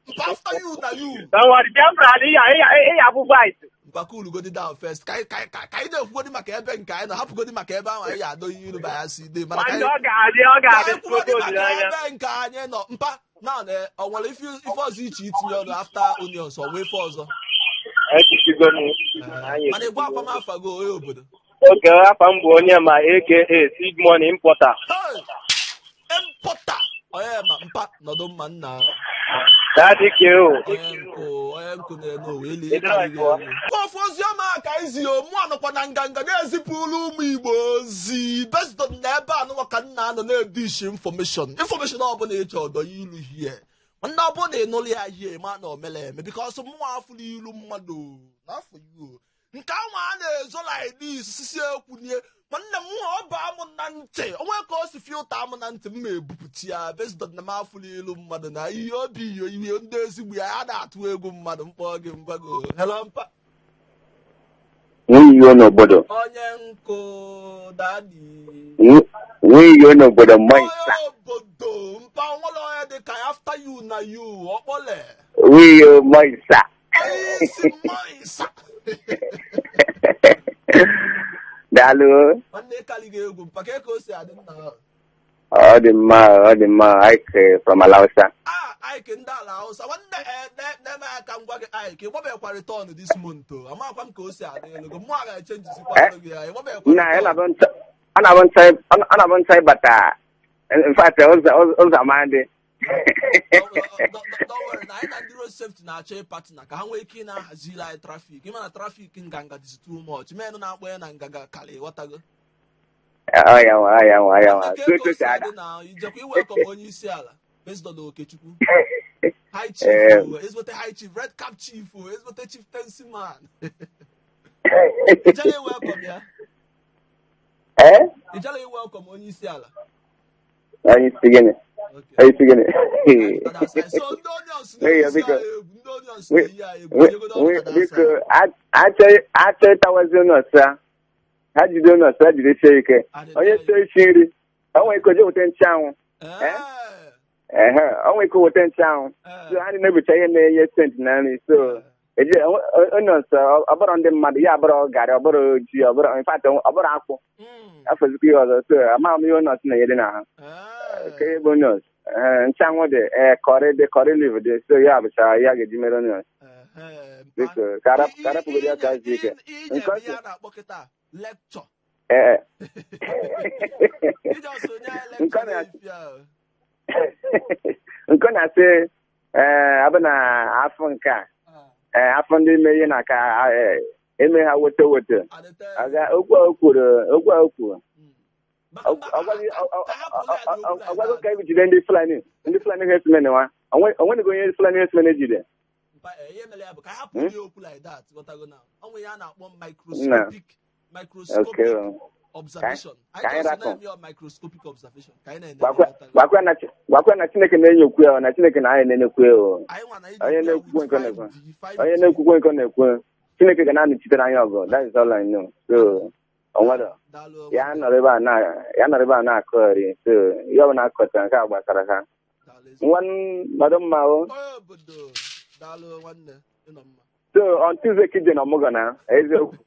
S2: Mpa, after you na you.
S7: Don't worry, Biafra, ịya ịya ịya bụ vice.
S2: Mpa, cool godi down first. Ka anyị na-ekwugodi maka ebe nke anyị nọ, hapụgodi maka ebe ahụ anyị ga-adọ ihe ilu ba ya si dị. Mana ka
S7: Nwanne
S2: anyị
S7: ọ ga-adị, ọ
S2: ka
S7: ga-adị
S2: anyị kwugodi
S7: oge
S2: maka
S7: olileanya.
S2: ebe nke anyị nọ. Mpa, na ọ nwere ife ọzọ iche itinye ọnụ after onions, ọ nwee ife ọzọ?
S7: Ekwusigo m.
S2: Ee, mana ịgwa akwa m afa gị, onye obodo.
S7: Oge afa m bụ onye ma aka Seed Money Importer.
S2: Hey! Importer! Onye ma mpa nọdụ mma nna.
S7: Daddy K.O.
S2: Onye nkụ, onye nkụ na-ene owe eli
S7: Ịdịrị
S2: ịkarịrị
S7: abụọ.
S2: elu. Ofu ozi ọma ka anyị zi mụ anọkwa na nganga na-ezipụrụ ụmụ Igbo ozi based on na ebe anụnwa ka nna anọ na-edishi information ọbụla ịchọ ọdọ ilu hie nwanne ọbụla ị nụrụ ya hie ma na omele eme because mụnwa afụrụ ilu mmadụ n'afọ you nke anwa a na-ezo like this sisi ekwunie nwanne m nwa ọ baa m na ntị onwe ka o si filter m na ntị m ma ebupụta ya based on na m afụrụ ilu mmadụ na ihe obi iyo ihe ndị ezigbo ya a na-atụ egwu mmadụ mkpọ gị mgbago. Hello, mpa.
S6: Nwunye n'obodo.
S2: Onye nkụ, daddy.
S6: Nwunye n'obodo.
S2: Onye
S6: Moisa.
S2: obodo, mpa, nwere onye dị ka after you na you ọkpọle.
S6: Nwunye Moisa.
S2: Onye isi Moisa.
S6: Daalụ.
S2: Nwanne, ịkarị gị egwu, mpa, ka o si adị nna?
S6: Ọ dị mma, ọ dị mma. Ike from Alausa.
S2: Ah, Ike ndị ala Hausa, nwanne, na-eme aka ngwa gị. Ike, ịgbabekwa return this month o. Amakwa m ka o si adị elu gị, mụ a ga-echenjizikwa
S6: Eh?
S2: elu gị ya ịgbabekwa
S6: Na
S2: return.
S6: ọ na-abụ ncha ịbata. In fact, ụzọ amadị.
S2: Don't worry, na anyị na ndị road safety na-achọ ịpartner ka ha nwee ike ị na-ahaziri anyị traffic. Ịma na traffic nganga dịzi too much, menụ na-akpọ ya na nganga karị, ịghọtago?
S6: Ọ ya nwa, ọ ya nwa, ọ ya nwa.
S2: Nwanne, ka
S6: Otu
S2: o
S6: si
S2: si
S6: ada.
S2: adị na ijekwa iwelcome onye isi ala based on Okechukwu high chief
S6: Eh.
S2: o, ezigbote high chief, red cap chief o, ezigbote chieftaincy man, ijele iwelcome ya?
S6: Eh?
S2: Ijele iwelcome onye isi ala?
S6: Onye isi gịnị?
S2: Okay.
S6: Onye isi gịnị?
S2: So ndị onions
S6: Wee,
S2: na-eyi
S6: biko.
S2: anyị egwu, ndị onions na-eyi anyị egwu, jegodo ọkụ na
S6: Biko, achọ ịtawazi unu ọsa. Ha jide unu ọsa, jidesie ike. Onye chọọ isi nri, o nwere ike oje weta nchụanwụ.
S2: Ee.
S6: Ehe, o nwere ike weta nchụanwụ. So ha na-ebucha ihe na-enye scent na nri. So eje onions, ọ bụrụ ndị mmadụ ya abụrụ garị, ọ bụrụ ji, ọ bụrụ, in fact, ọ bụrụ akwụ. Afọzikwa ihe ọzọ. So amaghị m ihe onions na-enyere na ha. Ka ihe bụ onions. Ee, nchụanwụ dị, ee, curry dị, curry leaf dị. So ya bụcha ya ga-eji mere onions. Biko, ka arapụgodo ya ka zuo ike.
S2: Ije
S6: Nke
S2: bụ
S6: ọ
S2: ihe a na-akpọ kịta lecture.
S6: Ee.
S2: Ije ọsọ onye anyị
S6: Nke ọ
S2: lecture na-efi ahụ.
S6: Nke ọ na-asị ee, abụ na afọ nke a, ee, afọ ndị ime ihe na ka ee, eme ha woto woto.
S2: Adịte.
S6: Aga okwu a o kwuru, okwu a o kwuru,
S2: Maka ka hapụrụ ya dị okwu like
S6: ọgwago
S2: that.
S6: ka ebi jide ndị Fulani, ndị Fulani herdsmen nwa onwenego onye Fulani herdsmen ejide.
S2: Mpa, ihe mere ya bụ ka hapụrụ ya okwu like that, ghọtago na ọ nwere ihe a na-akpọ microscopic observation.
S6: Ka
S2: Anyị
S6: anyị
S2: just
S6: rapụ.
S2: na-eme ya microscopic observation ka anyị na-ene
S6: Gwakwa
S2: ghọtago.
S6: gwakwa na Chineke na-enyokwu ya, na Chineke na anyị na-enyekwu ya o.
S2: Anyị nwa na
S6: Onye
S2: iji
S6: na-ekwukwe nke ọ na-ekwu.
S2: 5D 5D.
S6: Onye na-ekwukwe nke ọ na-ekwu, Chineke ga na-anọchitere anyị ọgụ. That is all I know. So onwere
S2: Daalụ.
S6: ya nọrọ ebe a na ya nọrọ ebe a na-akọgheri. So ihe ọbụla akọtara nke a gbasara ha.
S2: Daalụ ezigbo.
S6: Nwa nọdụ mma o.
S2: Onye obodo, daalụ nwanne, ịnọ mma.
S6: So on Tuesday ka ije na ọmụgọ na eziokwu?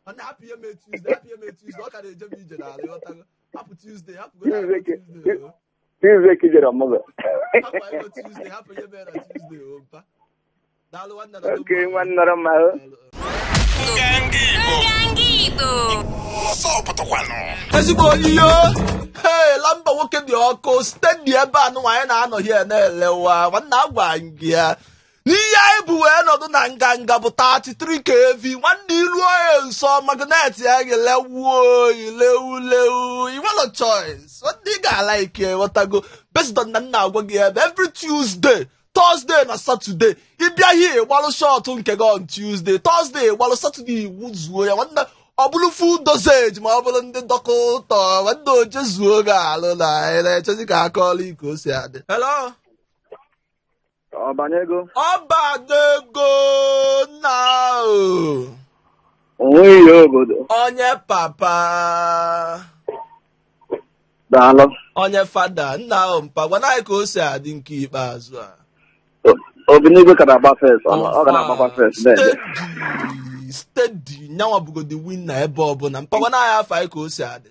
S2: Nwanne, hapụ ihe mee Tuesday, hapụ ihe mee Tuesday, ọ ka na-eje m ije n'ala, ịghọtago? Hapụ Tuesday, hapụgodo anyị
S6: Tuesday
S2: Tuesday o.
S6: Tuesday ka ijere ọmụgọ.
S2: Hapụ anyị Tuesday, hapụ ihe mere na Tuesday o. Mpa, daalụ nwanne, nọdụ
S6: Oke
S2: mma.
S6: nwa nọrọ mma o.
S2: Daalụ.
S8: Nganga Igbo.
S9: Nganga Igbo.
S8: Ọsọ pụtakwanụ.
S2: Ezigbo onyinyo, ee, lamba nwoke dị ọkụ site dị ebe a nụnwa anyị na-anọ hie na-elewa. Nwanne, agwa gị ya n'ihe anyị bụ wee nọdụ na nganga bụ 33 kV. Nwanne, ilu onye nsọ magnet ya ga-elewuo oyi lewu lewu. I nwere choice, nwanne, ị ga-ala ike, ghọtago? Based on na nna agwa gị ebe every Tuesday, Thursday na Saturday ịbịa hie gbalụ shot nke gị on Tuesday, Thursday gbalụ, Saturday iwu zuo ya. Nwanne, ọ bụrụ full dosage ma ọ bụrụ ndị dọkịta, nwanne, oje zuo gị alụ na anyị na-echezi ka aka ọlụ ike o si adị. Hello.
S6: Ọbanyego.
S2: Ọbanego nna o.
S5: Onweghị obodo.
S2: Onye papa.
S5: Daalụ.
S2: Onye fada nna ahụ mpa, gwana anyị ka o si adị nke ikpeazụ a.
S5: Obinigwe ka na-agba first, ọ ga na-agbakwa first.
S2: Steady steady, nyanwa bugodi winner ebe ọbụla. Mpa, gwana anyị afọ anyị ka o si adị.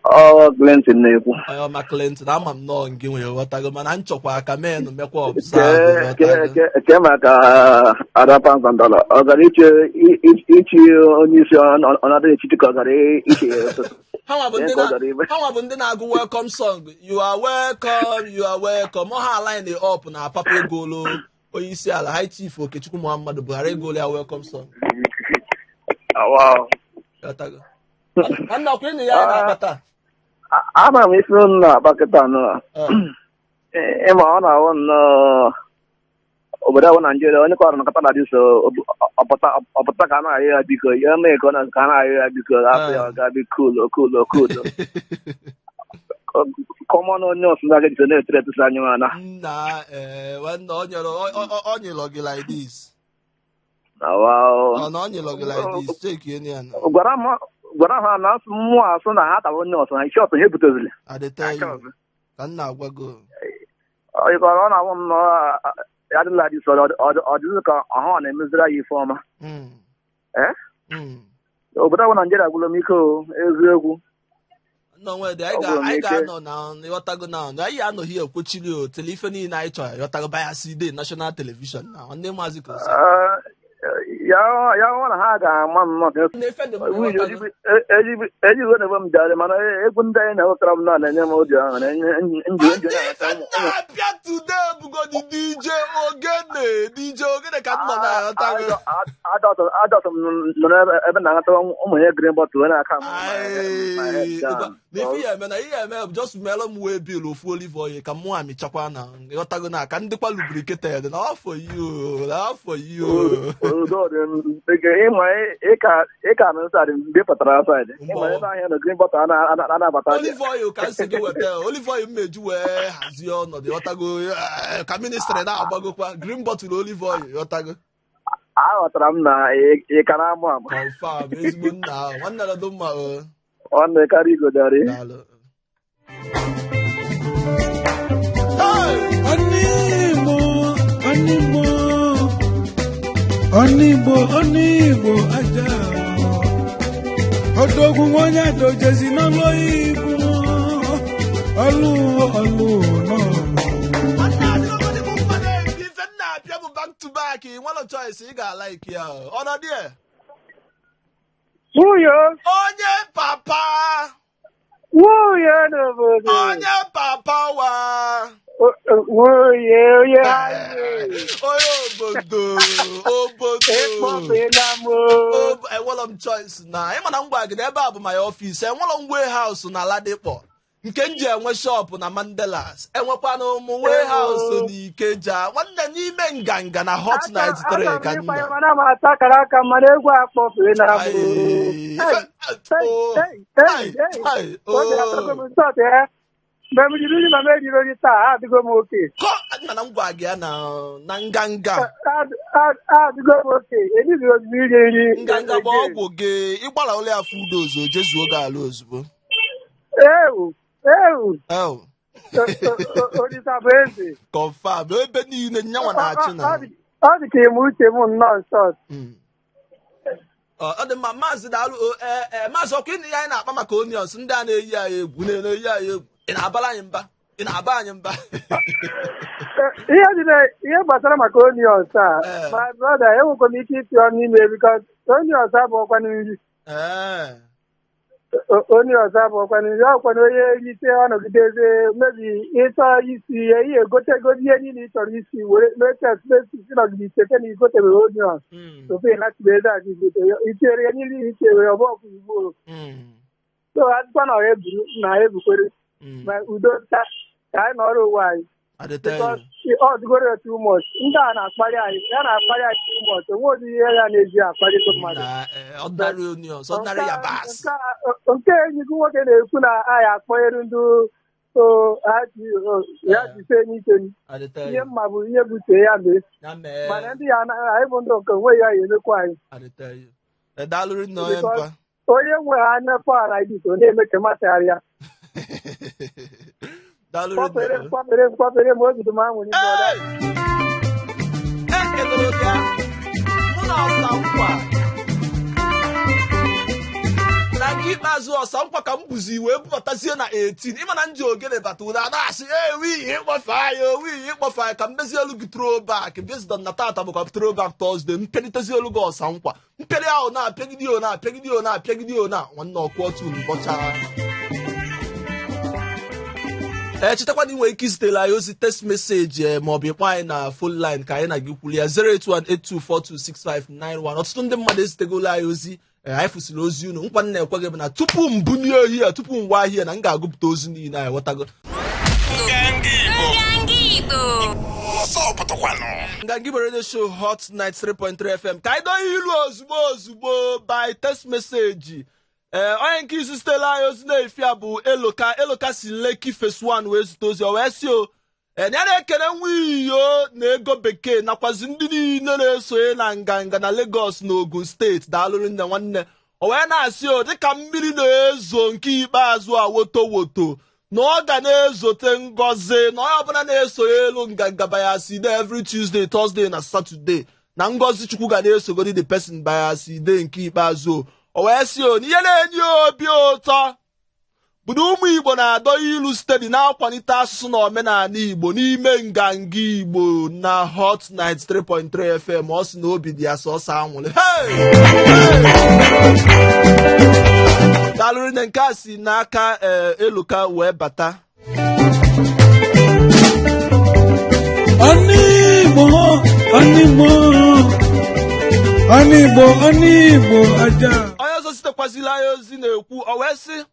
S5: Ọ Clinton na-ekwu.
S2: Onye ọma Clinton, ama m nọọ nke nwere ghọtago, mana nchọkwa ka menụ mekwa observe, ghọtago.
S5: Ke maka Ada Pounds and Dollar, ọ gara iche ichi onye isi ọ na-adịghị echichi ka ọ gara iche ya ụtụtụ.
S2: Ha nwa bụ ndị
S5: Ka ọ gara ime.
S2: Ha nwa bụ ndị na-agụ welcome song, "You are welcome, you are welcome." Ọ ha line up na papa egolo onye isi ala, High Chief Okechukwu Muhammadu Buhari, egolo ya welcome song.
S5: Wow.
S2: Ghọtago? Nwanne, ọkwa ịnụ ya anyị na-akpata.
S5: Ama m isi m na-akpa kịta nọ. Ịma ọ na-awụ nnọọ obodo ahụ Naijiria, onye kọrọ nakọta na dịso ọpụta ka a na-ayọ ya biko, ya mee ka ọ na ka a na-ayọ ya biko, afọ ya ọ ga-abị kulo kulo kulo common onye ọsụ na agaghị na-etere etụsa anyị mana.
S2: Nna, ee, nwanne, ọ nyere ọ nyere gị like this.
S5: Na wow.
S2: Ọ na ọ nyere gị like this, check ya na.
S5: Gwara m, gwara ha na asụ mmụọ asụ na ha tara onye ọsụ ha isi ọsụ ha ebutezili.
S2: I dey tell you ka m na-agwa gị.
S5: Ọ na-awụ m na adịla dị sọ ọ dịzị ka ọha ọ na-emeziri anyị ife ọma. Eh? Obodo ahụ Naijiria gwụrụ m ike o, eziokwu.
S2: Nna onwe dị anyị
S5: Ọ gwụrụ m
S2: anyị
S5: ike.
S2: ga-anọ na ịghọtago na anyị anọghị ekwechiri o tele ife niile anyị chọrọ, ịghọtago, bayasi de national television na nwanne maazị ka o si.
S5: Ya ya hụ na ha ga-ama nnọọ ka
S2: Na ife dị mma,
S5: nwunye.
S2: ịghọtago.
S5: Ejigbo na-ebe m jarị, mana egwu ndị anyị na-ewetara m na na-enye m obi ahụ na nji nji
S2: Ndị
S5: na-enweta
S2: ife
S5: ụmụ
S2: na-apịa today bugodi DJ Ogene, DJ Ogene ka m nọ na ịghọtago.
S5: Adọtụ m nọ n'ebe ebe na-anata ụmụ ya green bottle wee na-aka m.
S2: Ayi, na ife ya eme na ihe eme bụ just meelụ m wee bill ofu olive oil ka mụ amịchakwa na ịghọtago na ka ndịkwa lubricated na afọ you na afọ you.
S5: Udo dị m ike ịma ịka na nsọ dị mgbe ị pụtara outside ịma ebe ahịa nọ green bottle a na-abata.
S2: Olive oil ka m si gị weta olive oil mmeju wee hazie ọnọdụ, ịghọtago, ka ministry na-agbagokwa green bottle olive oil, ịghọtago.
S5: Aghọtara m na ị ka na-amụ amụ.
S2: Confirm, ezigbo nna ahụ, nwanne nọdụ mma o.
S5: Nwanne karịa igodari.
S2: Daalụ. Hey!
S9: Onigbo, onigbo, onigbo, onigbo aja. Odogwu onye adojezi n'ọlụ oyibo. Ọlụ ọlụ nọ.
S2: Nwanne, adịrọgodị m mma na ife m na-apịa bụ back to back. Nwere choice ị ga-alike ya ọnọdụ ya.
S7: Nwunye.
S2: Onye papa.
S7: Nwunye n'obodo.
S2: Onye papa wa.
S7: Nwunye onye anyị.
S2: Onye obodo obodo.
S7: Ịkpọpela m.
S2: Enwere m choice na ịma na ngwa gị na ebe a bụ my office. Enwere m warehouse na Ladipo nke m ji enwe shop na Mandelas, enwekwana ụmụ warehouse na Ikeja. Nwanne, n'ime nganga na Hot 93 ka m nọ.
S7: Mana m ata akara aka, mana egwu akpọpela m.
S2: Ai, ai,
S7: Obi
S2: oh.
S7: atọgo m nsọtụ ya. Mgbe m jiri nri ma m ejiri nri taa, adịgo m oke.
S2: Kọ nna m gwa gị ya na nganga.
S7: Adịgo m oke. Erighị ozugbo iri nri.
S2: Nganga bụ ọgwụ gị ịgbara ụlọ ya fudo ozo jezuo gị ala ozugbo.
S7: Ewu, ewu.
S2: El.
S7: Olisa bụ eze.
S2: Confirm, ebe niile nyanwa na-achị na
S7: Ọ dị ka ime uche m nnọọ nsọ.
S2: Ọ dị mma, maazị, daalụ o. Ee, maazị, ọkwa ịnụ ya anyị na-akpa maka onions ndị a na-eyi anyị egwu, na-eyi anyị egwu. Ị na-abara anyị mba, ị na-aba anyị mba.
S7: Ihe dị na ihe gbasara maka onions a, my brother, enwekwa m ike iti ọnụ n'ime because onions abụọkwanụ nri. Onions abụọkwanụ nri, ọkwanụ onye rite ọnọgideze mebi ịchọ isi ihe, ihe egotegodi ihe niile ị chọrọ isi were mecha spesi nọgide ichete na igotebeghị onions tupu ị nachibe eze aga igote itinyere ya niile ichere ọbụ ọkụ igbo. So adịkwa na ọ eburu na ebukwere ma udo ta ka anyị nọrọ onwe anyị.
S2: I dey tell
S7: because
S2: you.
S7: Ọ dịgoro too much, ndị a na-akparị anyị, ya na-akparị anyị too much. Onwe ụdị ihe ya na-eji akparị mmadụ.
S2: Na ordinary onions, ordinary yabasị.
S7: Nke enyi gị nwoke na-ekwu na anyị akpọnyere ndị o ya jise n'ike.
S2: I dey tell
S7: ihe
S2: you.
S7: mma bụ ihe butie ya mee
S2: Ya mee.
S7: mana ndị ya anyị bụ ndị nke onwe ya ya emekwa anyị.
S2: I dey tell you. Daalụ rinne, onye
S7: Because
S2: mpa.
S7: Onye nwe ha anya fara ibi so na-eme ka masịgharịa.
S2: Daalụ
S7: Kwafere
S2: rinne.
S7: m, kwafere m, kwafere m, obi dị m anwụrị, brother.
S2: Hey! Ekelere gị mụ na ọsa nkwa na nke ikpeazụ. Ọsa nkwa ka m buzi wee bubatazie na 18. Ịma na m ji ogene bata ụda na-asị ee wiyi ịkpọfe anyị, o wiyi ịkpọfe anyị, ka m mezie elu gị throwback based on na tata bụkwa Throwback Thursday. Mpịalitezie olu gị, ọsa nkwa, mpịalị ahụ na-apịagide o, na-apịagide o, na-apịagide o, na nwanne ọkụ otu bọchara. Ee, chetakwa na ị nwere ike izitere anyị ozi text message maọbụ ịkpọ anyị na phone line ka anyị na gị kwuru ya, 08182426591. Ọtụtụ ndị mmadụ ezitegolo anyị ozi. Anyị fụsịrị ozi unu. Nkwa m na-ekwe gị bụ na tupu m bunie ohie, tupu m gwa ahịa, na m ga-agụpụta ozi niile anyị ghọtago.
S8: Nganga Igbo.
S10: Nganga Igbo.
S8: Ọsọ pụtakwanụ.
S2: Nganga Igbo Radio Show, Hot 93.3 FM. Ka anyị dọọ ilu ozugbo ozugbo by text message. Ee, onye nke izu zitela anyị ozi na-efi a bụ Eloka. Eloka si Lekki Phase 1 wee zute ozi. O wee sị o ee ya na-ekene nwa iyo na ego bekee nakwazi ndị niile na-esonye na nganga na Lagos na Ogun Steeti. Daalụrụ nne, nwanne. O wee na-asị o dịka mmiri na-ezo nke ikpeazụ a woto woto, na ọ ga na-ezote ngọzi na onye ọbụla na-esonye elu nganga bayaside every Tuesday, Thursday na Saturday, na ngọzi Chukwu ga na-esogodi the person bayaside nke ikpeazụ. O wee sị o na ihe na-enye obi ụtọ bụ na ụmụ Igbo na-adọ ilu steady, na-akwalite asụsụ na omenala Igbo n'ime nganga Igbo na Hot 93.3 FM. Ọ sị na obi dị ya sọsọ anwụrụ. Hey! Hey! Daalụ rinne. Nke a si n'aka Eluka wee bata.
S9: Onigbo, onigbo, onigbo, onigbo aja.
S2: Onye ọzọ sitekwazila anyị ozi na-ekwu, o wee sị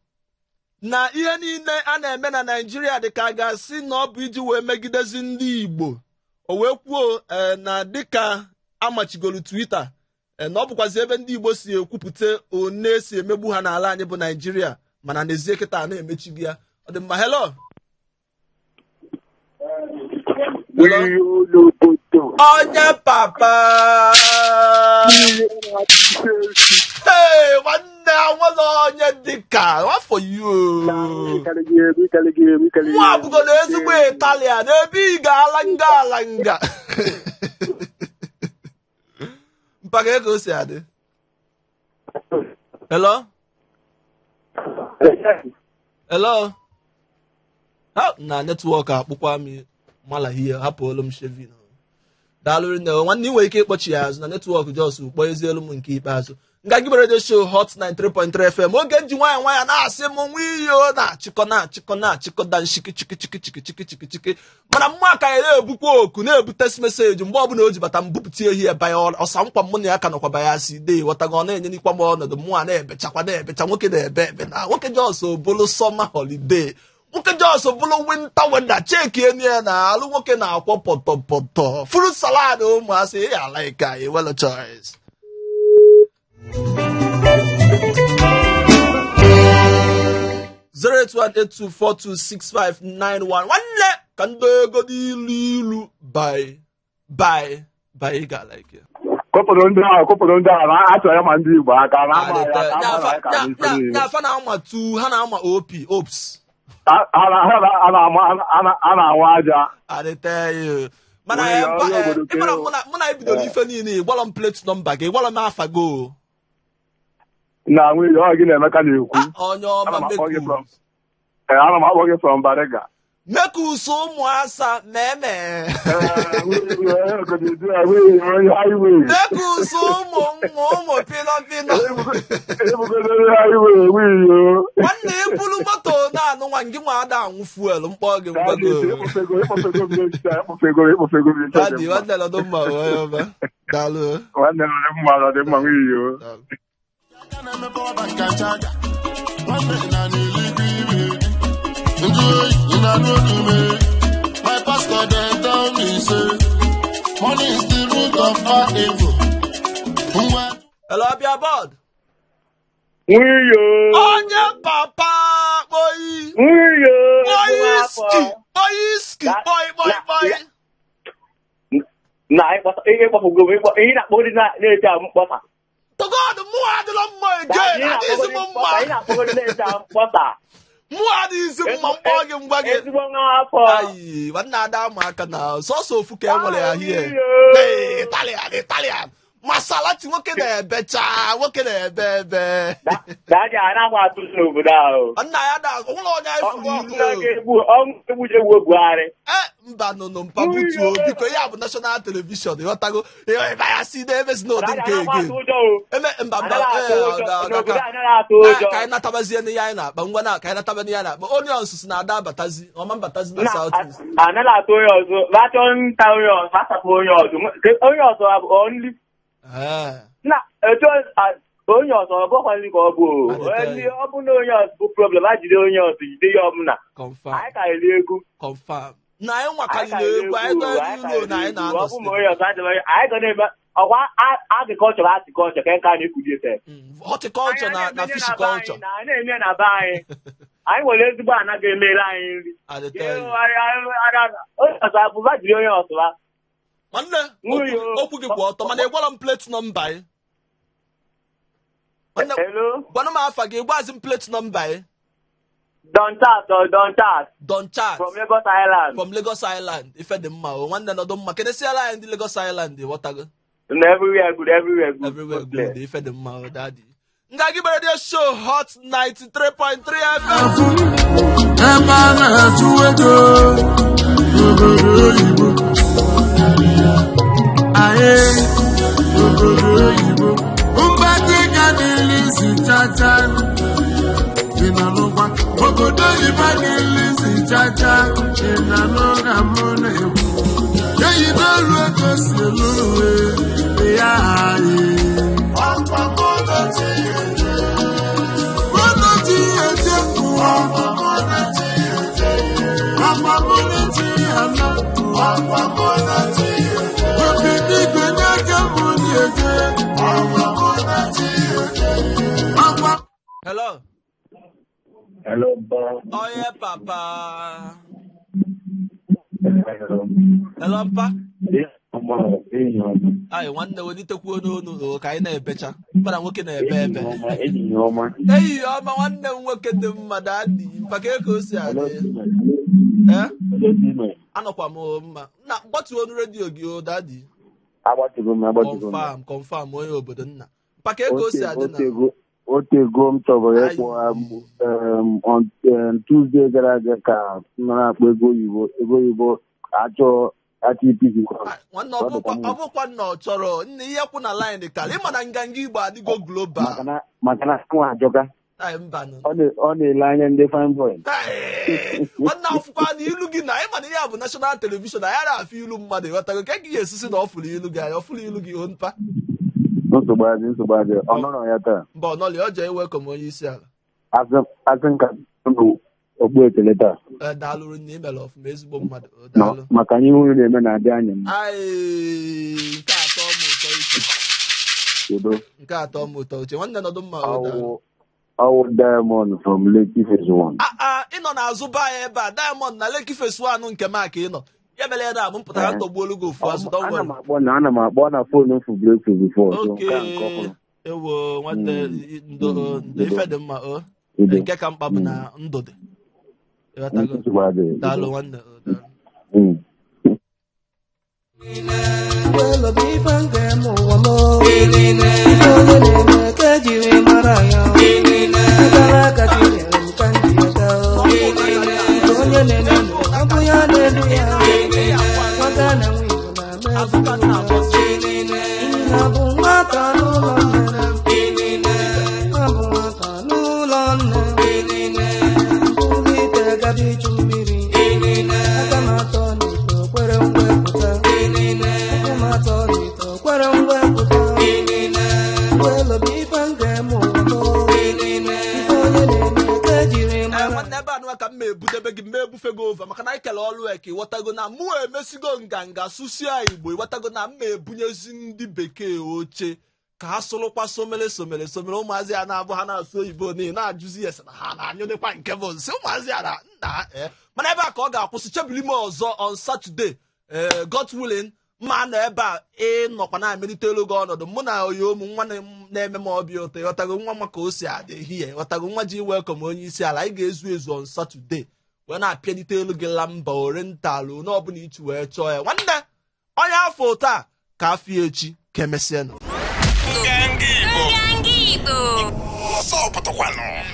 S2: na ihe niile a na-eme na Naijiria dị ka a ga-asị na ọ bụ iji wee megidezi ndị Igbo. O wee kwuo na dịka amachigolu Twitter, na ọ bụkwazi ebe ndị Igbo si ekwupụta one esi emegbu ha n'ala anyị bụ Naijiria, mana n'ezie kịta na-emechigo ya. Ọ dị mma. Hello?
S6: Wiyo n'obodo.
S2: Onye papa. Hey, nwanne, anwụla onye dịka afọ you. Nwa abụgodo ezigbo Italian ebe ị ga-ala nga ala nga mpaka ego o si adị. Hello? Hello? Ha na network akpụkwa m mala hie, hapụ olu m shevin. Daalụ rinne, nwanne. Ị nwere ike ịkpọchi ya azụ na network jos kpọọ ezi elu m nke ikpeazụ. Nganga Igbo Radio Show, Hot 93.3 FM. Oge nji nwayọ nwayọ na-asị m nwa iyo na-achịkọ na-achịkọ na-achịkọ da nshiki chiki chiki chiki chiki chiki chiki, mana mma ka ya na-ebukwa oku na-ebu text message. Mgbe ọbụla o ji bata, m bupụta ehi ebe ya. Ọsa nkwa mụ na ya ka nọkwa baya si de ghọtago. Ọ na-enye n'ikwa m ọnọdụ mụ a na-ebechakwa na-ebecha. Nwoke na-ebe ebe na nwoke jos bụrụ summer holiday, nwoke jos bụrụ winter weather. Cheki enu ya na alụ nwoke na-akwọ pọtọpọtọ fruit salad. Ụmụasị ya like anyị well choice. 08182426591. Nwanne, ka ndị ego dị ilu ilu by by by ị ga-like ya.
S6: Kọpụrụ ndị ahụ, kọpụrụ ndị ahụ, na achọrọ ya ma ndị Igbo aka na ama ya ka ama ya ka n'ife niile.
S2: Nyafa na-ama tu ha na-ama op ops.
S6: A na-anwa aja.
S2: I tell you. Mana
S6: Onye onye obodo
S2: ịmara
S6: kere.
S2: mụ na ebidoro ife niile, ịgwara m plate number gị, ịgwara m afa gị o.
S6: Na nwunye ọ gị na-emeka na-ekwu.
S2: Onye ọma.
S6: Ana m akpọ gị
S2: Mekus.
S6: Ana m akpọ gị from Bariga.
S2: Mekus ụmụasa meme.
S6: Ee, nwunye onye highway.
S2: Mekus ụmụ nwa ụmụ pịnọ pịnọ.
S6: Ebugodo onye highway, nwunye.
S2: Nwanne, ibulu moto na-anụ nwa gị nwa ada anwụ fuel mkpọ gị mgbago.
S6: Ịkpọfego, ịkpọfego m n'echiche, ịkpọfego, ịkpọfego m n'echiche.
S2: Daddy, nwanne, nọdụ mma, onye ọma. Daalụ.
S6: Nwanne m, ọ dị mma, ọ dị mma, nwunye.
S2: Daalụ.
S1: Na-emepe ọba nka nchaga nwanne na n'eluigwe ire njụ oyi na n'odume. My pastor dey tell me say money is the root of all evil. Ngwa.
S2: Hello, Abia board.
S6: Nwunye.
S2: Onye papa kpoi.
S6: Nwunye.
S2: Kpoi ski. Kpoi ski. Kpoi kpoi kpoi.
S5: Na ịkpọfugo m, ihe na-akpọ ndị na-eji ahụ mkpọsa.
S2: To God, mụ again, adịghịzi m mma.
S10: Anyị na-akpọgoro na-ete mkpọta.
S2: Mụ adịghịzi mma, mkpọ gị ngwa gị.
S10: Ezigbo nwa afọ.
S2: Ayi, nwanne, ada ama aka na sọsọ ofu ka e nwere ya hie. Ee, Italian, Italian Maserati, nwoke na-ebecha, nwoke na-ebe ebe.
S10: Daddy, a na-akwa atụ n'obodo ahụ.
S2: Nna ya da onwere onye anyị fụrụ ilu.
S10: Egbu ọnwụ egbu egbu Buhari.
S2: E, mba, nụnụ mpa, butuo biko. Ya bụ national television, ịghọtago? Ebe ya si na-emezi n'ụdị nke ege eme, mba mba. Ee, ka anyị natabazie n'ihe anyị na-akpa. Ngwa na ka anyị nataba n'ihe anyị na-akpa. Onye ọsụsụ na-ada abatazi ọma mbatazi na South East.
S10: Anaghị atụ onye ọzọ, achọ nta onye ọzọ, asapụ onye ọzọ, onye ọzọ bụ only na etu onye ọzọ ọ bụkwa nri ka ọ bụ. Ọ bụ na onye ọzọ bụ problem, a jide onye ọzọ, jide ya ọbụla. Anyị ka eri egwu.
S2: Confirm na anyị nwakarịrị egwu anyị gọrọ ilo na anyị na-anọ.
S10: Anyị ga na-eme ọkwa agriculture, horticulture, ka nka na-ekuli efe.
S2: Horticulture na fishiculture.
S10: Anyị na-eme na be anyị. Anyị nwere ezigbo ana ga-emere anyị nri. Onye ọzọ abụba, jiri onye ọzọ.
S2: Nwanne, okwu gị kwụ ọtọ, mana ị gwara m plate number ị. Gwanụ m afa gị, gwazi m plate number ị.
S10: Don Chat, Don Chat.
S2: Don Chat.
S10: From Lagos Island.
S2: From Lagos Island. Ife dị mma o, nwanne, nọdụ mma. Kedesiala anyị ndị Lagos Island, ghọtago?
S10: No, everywhere good, everywhere good.
S2: Everywhere good. Ife dị mma o, daddy. Ngagi Radio Show, Hot 93.3 FM.
S1: Ebe a na-achụ ego obodo oyibo, anyị obodo oyibo mgbatị ga n'ilisi chacha ị nọ n'ụgwa obodo oyibo n'ilisi chacha ị nọ n'ụga mụ na-ekwu eyi n'elu ego si elu uwe ya anyị. Ọkwa mụ na chi eje, mụ na chi eje, ọkwa mụ na chi eje, ọkwa mụ na chi ana, ọkwa mụ na chi eje, obi n'igwe n'aka mụ na-eje, ọkwa mụ na chi eje, ọkwa.
S2: Hello.
S6: Hello, Bob.
S2: Oye, papa.
S6: Hello.
S2: Hello, mpa.
S6: Enyi ọma.
S2: Anyị nwanne, welitekwuo n'onu o, ka anyị na-ebecha mkpara nwoke na-ebe ebe.
S6: Enyi ọma, enyi ọma.
S2: Enyi ọma, nwanne m nwoke dị mma, daddy, maka ka o si adị. Ee, anọkwa m mma. Nna, gbatuo onu redio gị o, daddy.
S6: Agbatugo m, agbatugo m.
S2: Confirm, confirm, onye obodo nna, mpaka ka o si adị na.
S6: Otego m chọbara ịkpọ on Tuesday gara aga ka m nara akpọ ego oyibo, ego oyibo achọ achọ ipisi.
S2: Nwanne, ọ bụkwa nna ọ chọrọ nne ihe kwụ na line karị ịma na nganga Igbo adịgo global.
S6: Maka na nwa ajọka.
S2: Ai, mbanụ.
S6: Ọ na-ele anya ndị fine boy.
S2: Nwanne, afụkwa na ilu gị na ịma na ihe a bụ national television, anyị na-afụ ilu mmadụ, ịghọtago? Ka gị ga-esisi na ọ fụrụ ilu gị anya, ọ fụrụ ilu gị o, mpa.
S6: Nsogbu adị, nsogbu adị, ọ nọrọ ya taa.
S2: Mba, ọ nọlị, ọ jee welcome onye isi ala.
S6: Asị nka okpu ekele taa.
S2: Ee, daalụrụ nne, imere ọfụma, ezigbo mmadụ. O, daalụ.
S6: Maka ihe unu na-eme na-adị anyị mma.
S2: Ai, nke atọ m ụtọ uche.
S6: Udo.
S2: Nke atọ m ụtọ uche, nwanne, nọdụ mma o, daalụ.
S6: Ọwụ Diamond from Lekki Phase 1.
S2: Aa, ị nọ n'azụ be anyị ebe a, Diamond na Lekki Phase 1 nke m a ka ị nọ. Ya mere ya na abụ mpụtara ntọgbuolu gị ofu azụ, don't
S6: Ana
S2: worry.
S6: m akpọ na ana m akpọ na phone mfu breakfast before, so nke a nke ọhụrụ.
S2: Ewo, nwanne, ndo ndo, ife dị mma o.
S6: Udo.
S2: Nke ka mkpa bụ na ndụ dị, ịghọtago?
S6: Nsogbu adịghị.
S2: Daalụ nwanne o, daalụ.
S3: Well, ọ bụ ife m ga-eme ụwa m. Ife onye na-eme ka ejiri mara ya. Akara aka chi nyere m ka m ji aga. Nke onye na-eme n'ụwa, ọ bụ ya na-edu ya. Nwata na nwa Igbo na-ama ezigbo ya. Nna bụ nwata n'ụlọ nne. Abụ nwata n'ụlọ nne. Buru ite gaba ichu mmiri. Aka m atọ n'ite kwere mwepụta. Ụkwụ m atọ n'ite kwere mwepụta. Well, ọ bụ ife m ga-eme ụwa m. Ife onye na-eme ka ejiri
S2: Ee,
S3: mara.
S2: Nwanne, ebe anụwa ka m ma ebudebe gị, ma ebufe gị over, maka na anyị kele ọlụ eke, ịghọtago na mụ emesigo nganga sụsịa Igbo, ịghọtago na m ma ebunyezi ndị bekee oche ka ha sụrụkwa somere somere somere. Ụmụazị ya na-abụ ha na-asụ oyibo n'ihi na-ajụzi ya sị na ha na-anyụdịkwa nke bụ nsị ụmụazị ya na nna. Ee, mana ebe a ka ọ ga-akwụsị. Chebili m ọzọ on Saturday, ee, God willing. Mma nọ ebe a ịnọkwa na-amelite elu gị ọnọdụ. Mụ na oyomu nwa na-eme m obi ụtọ, ịghọtago, nwa maka o si adị ehihie, ịghọtago, nwa ji welcome onye isi ala. Anyị ga-ezu ezu on Saturday wee na-apịalite elu gị la mba oriental onye ọbụla ichi wee chọọ ya. Nwanne, onye afọ taa ka afọ echi ka emesịanụ.
S8: Nganga Igbo.
S11: Nganga Igbo.
S8: Ọsọ pụtakwanụ.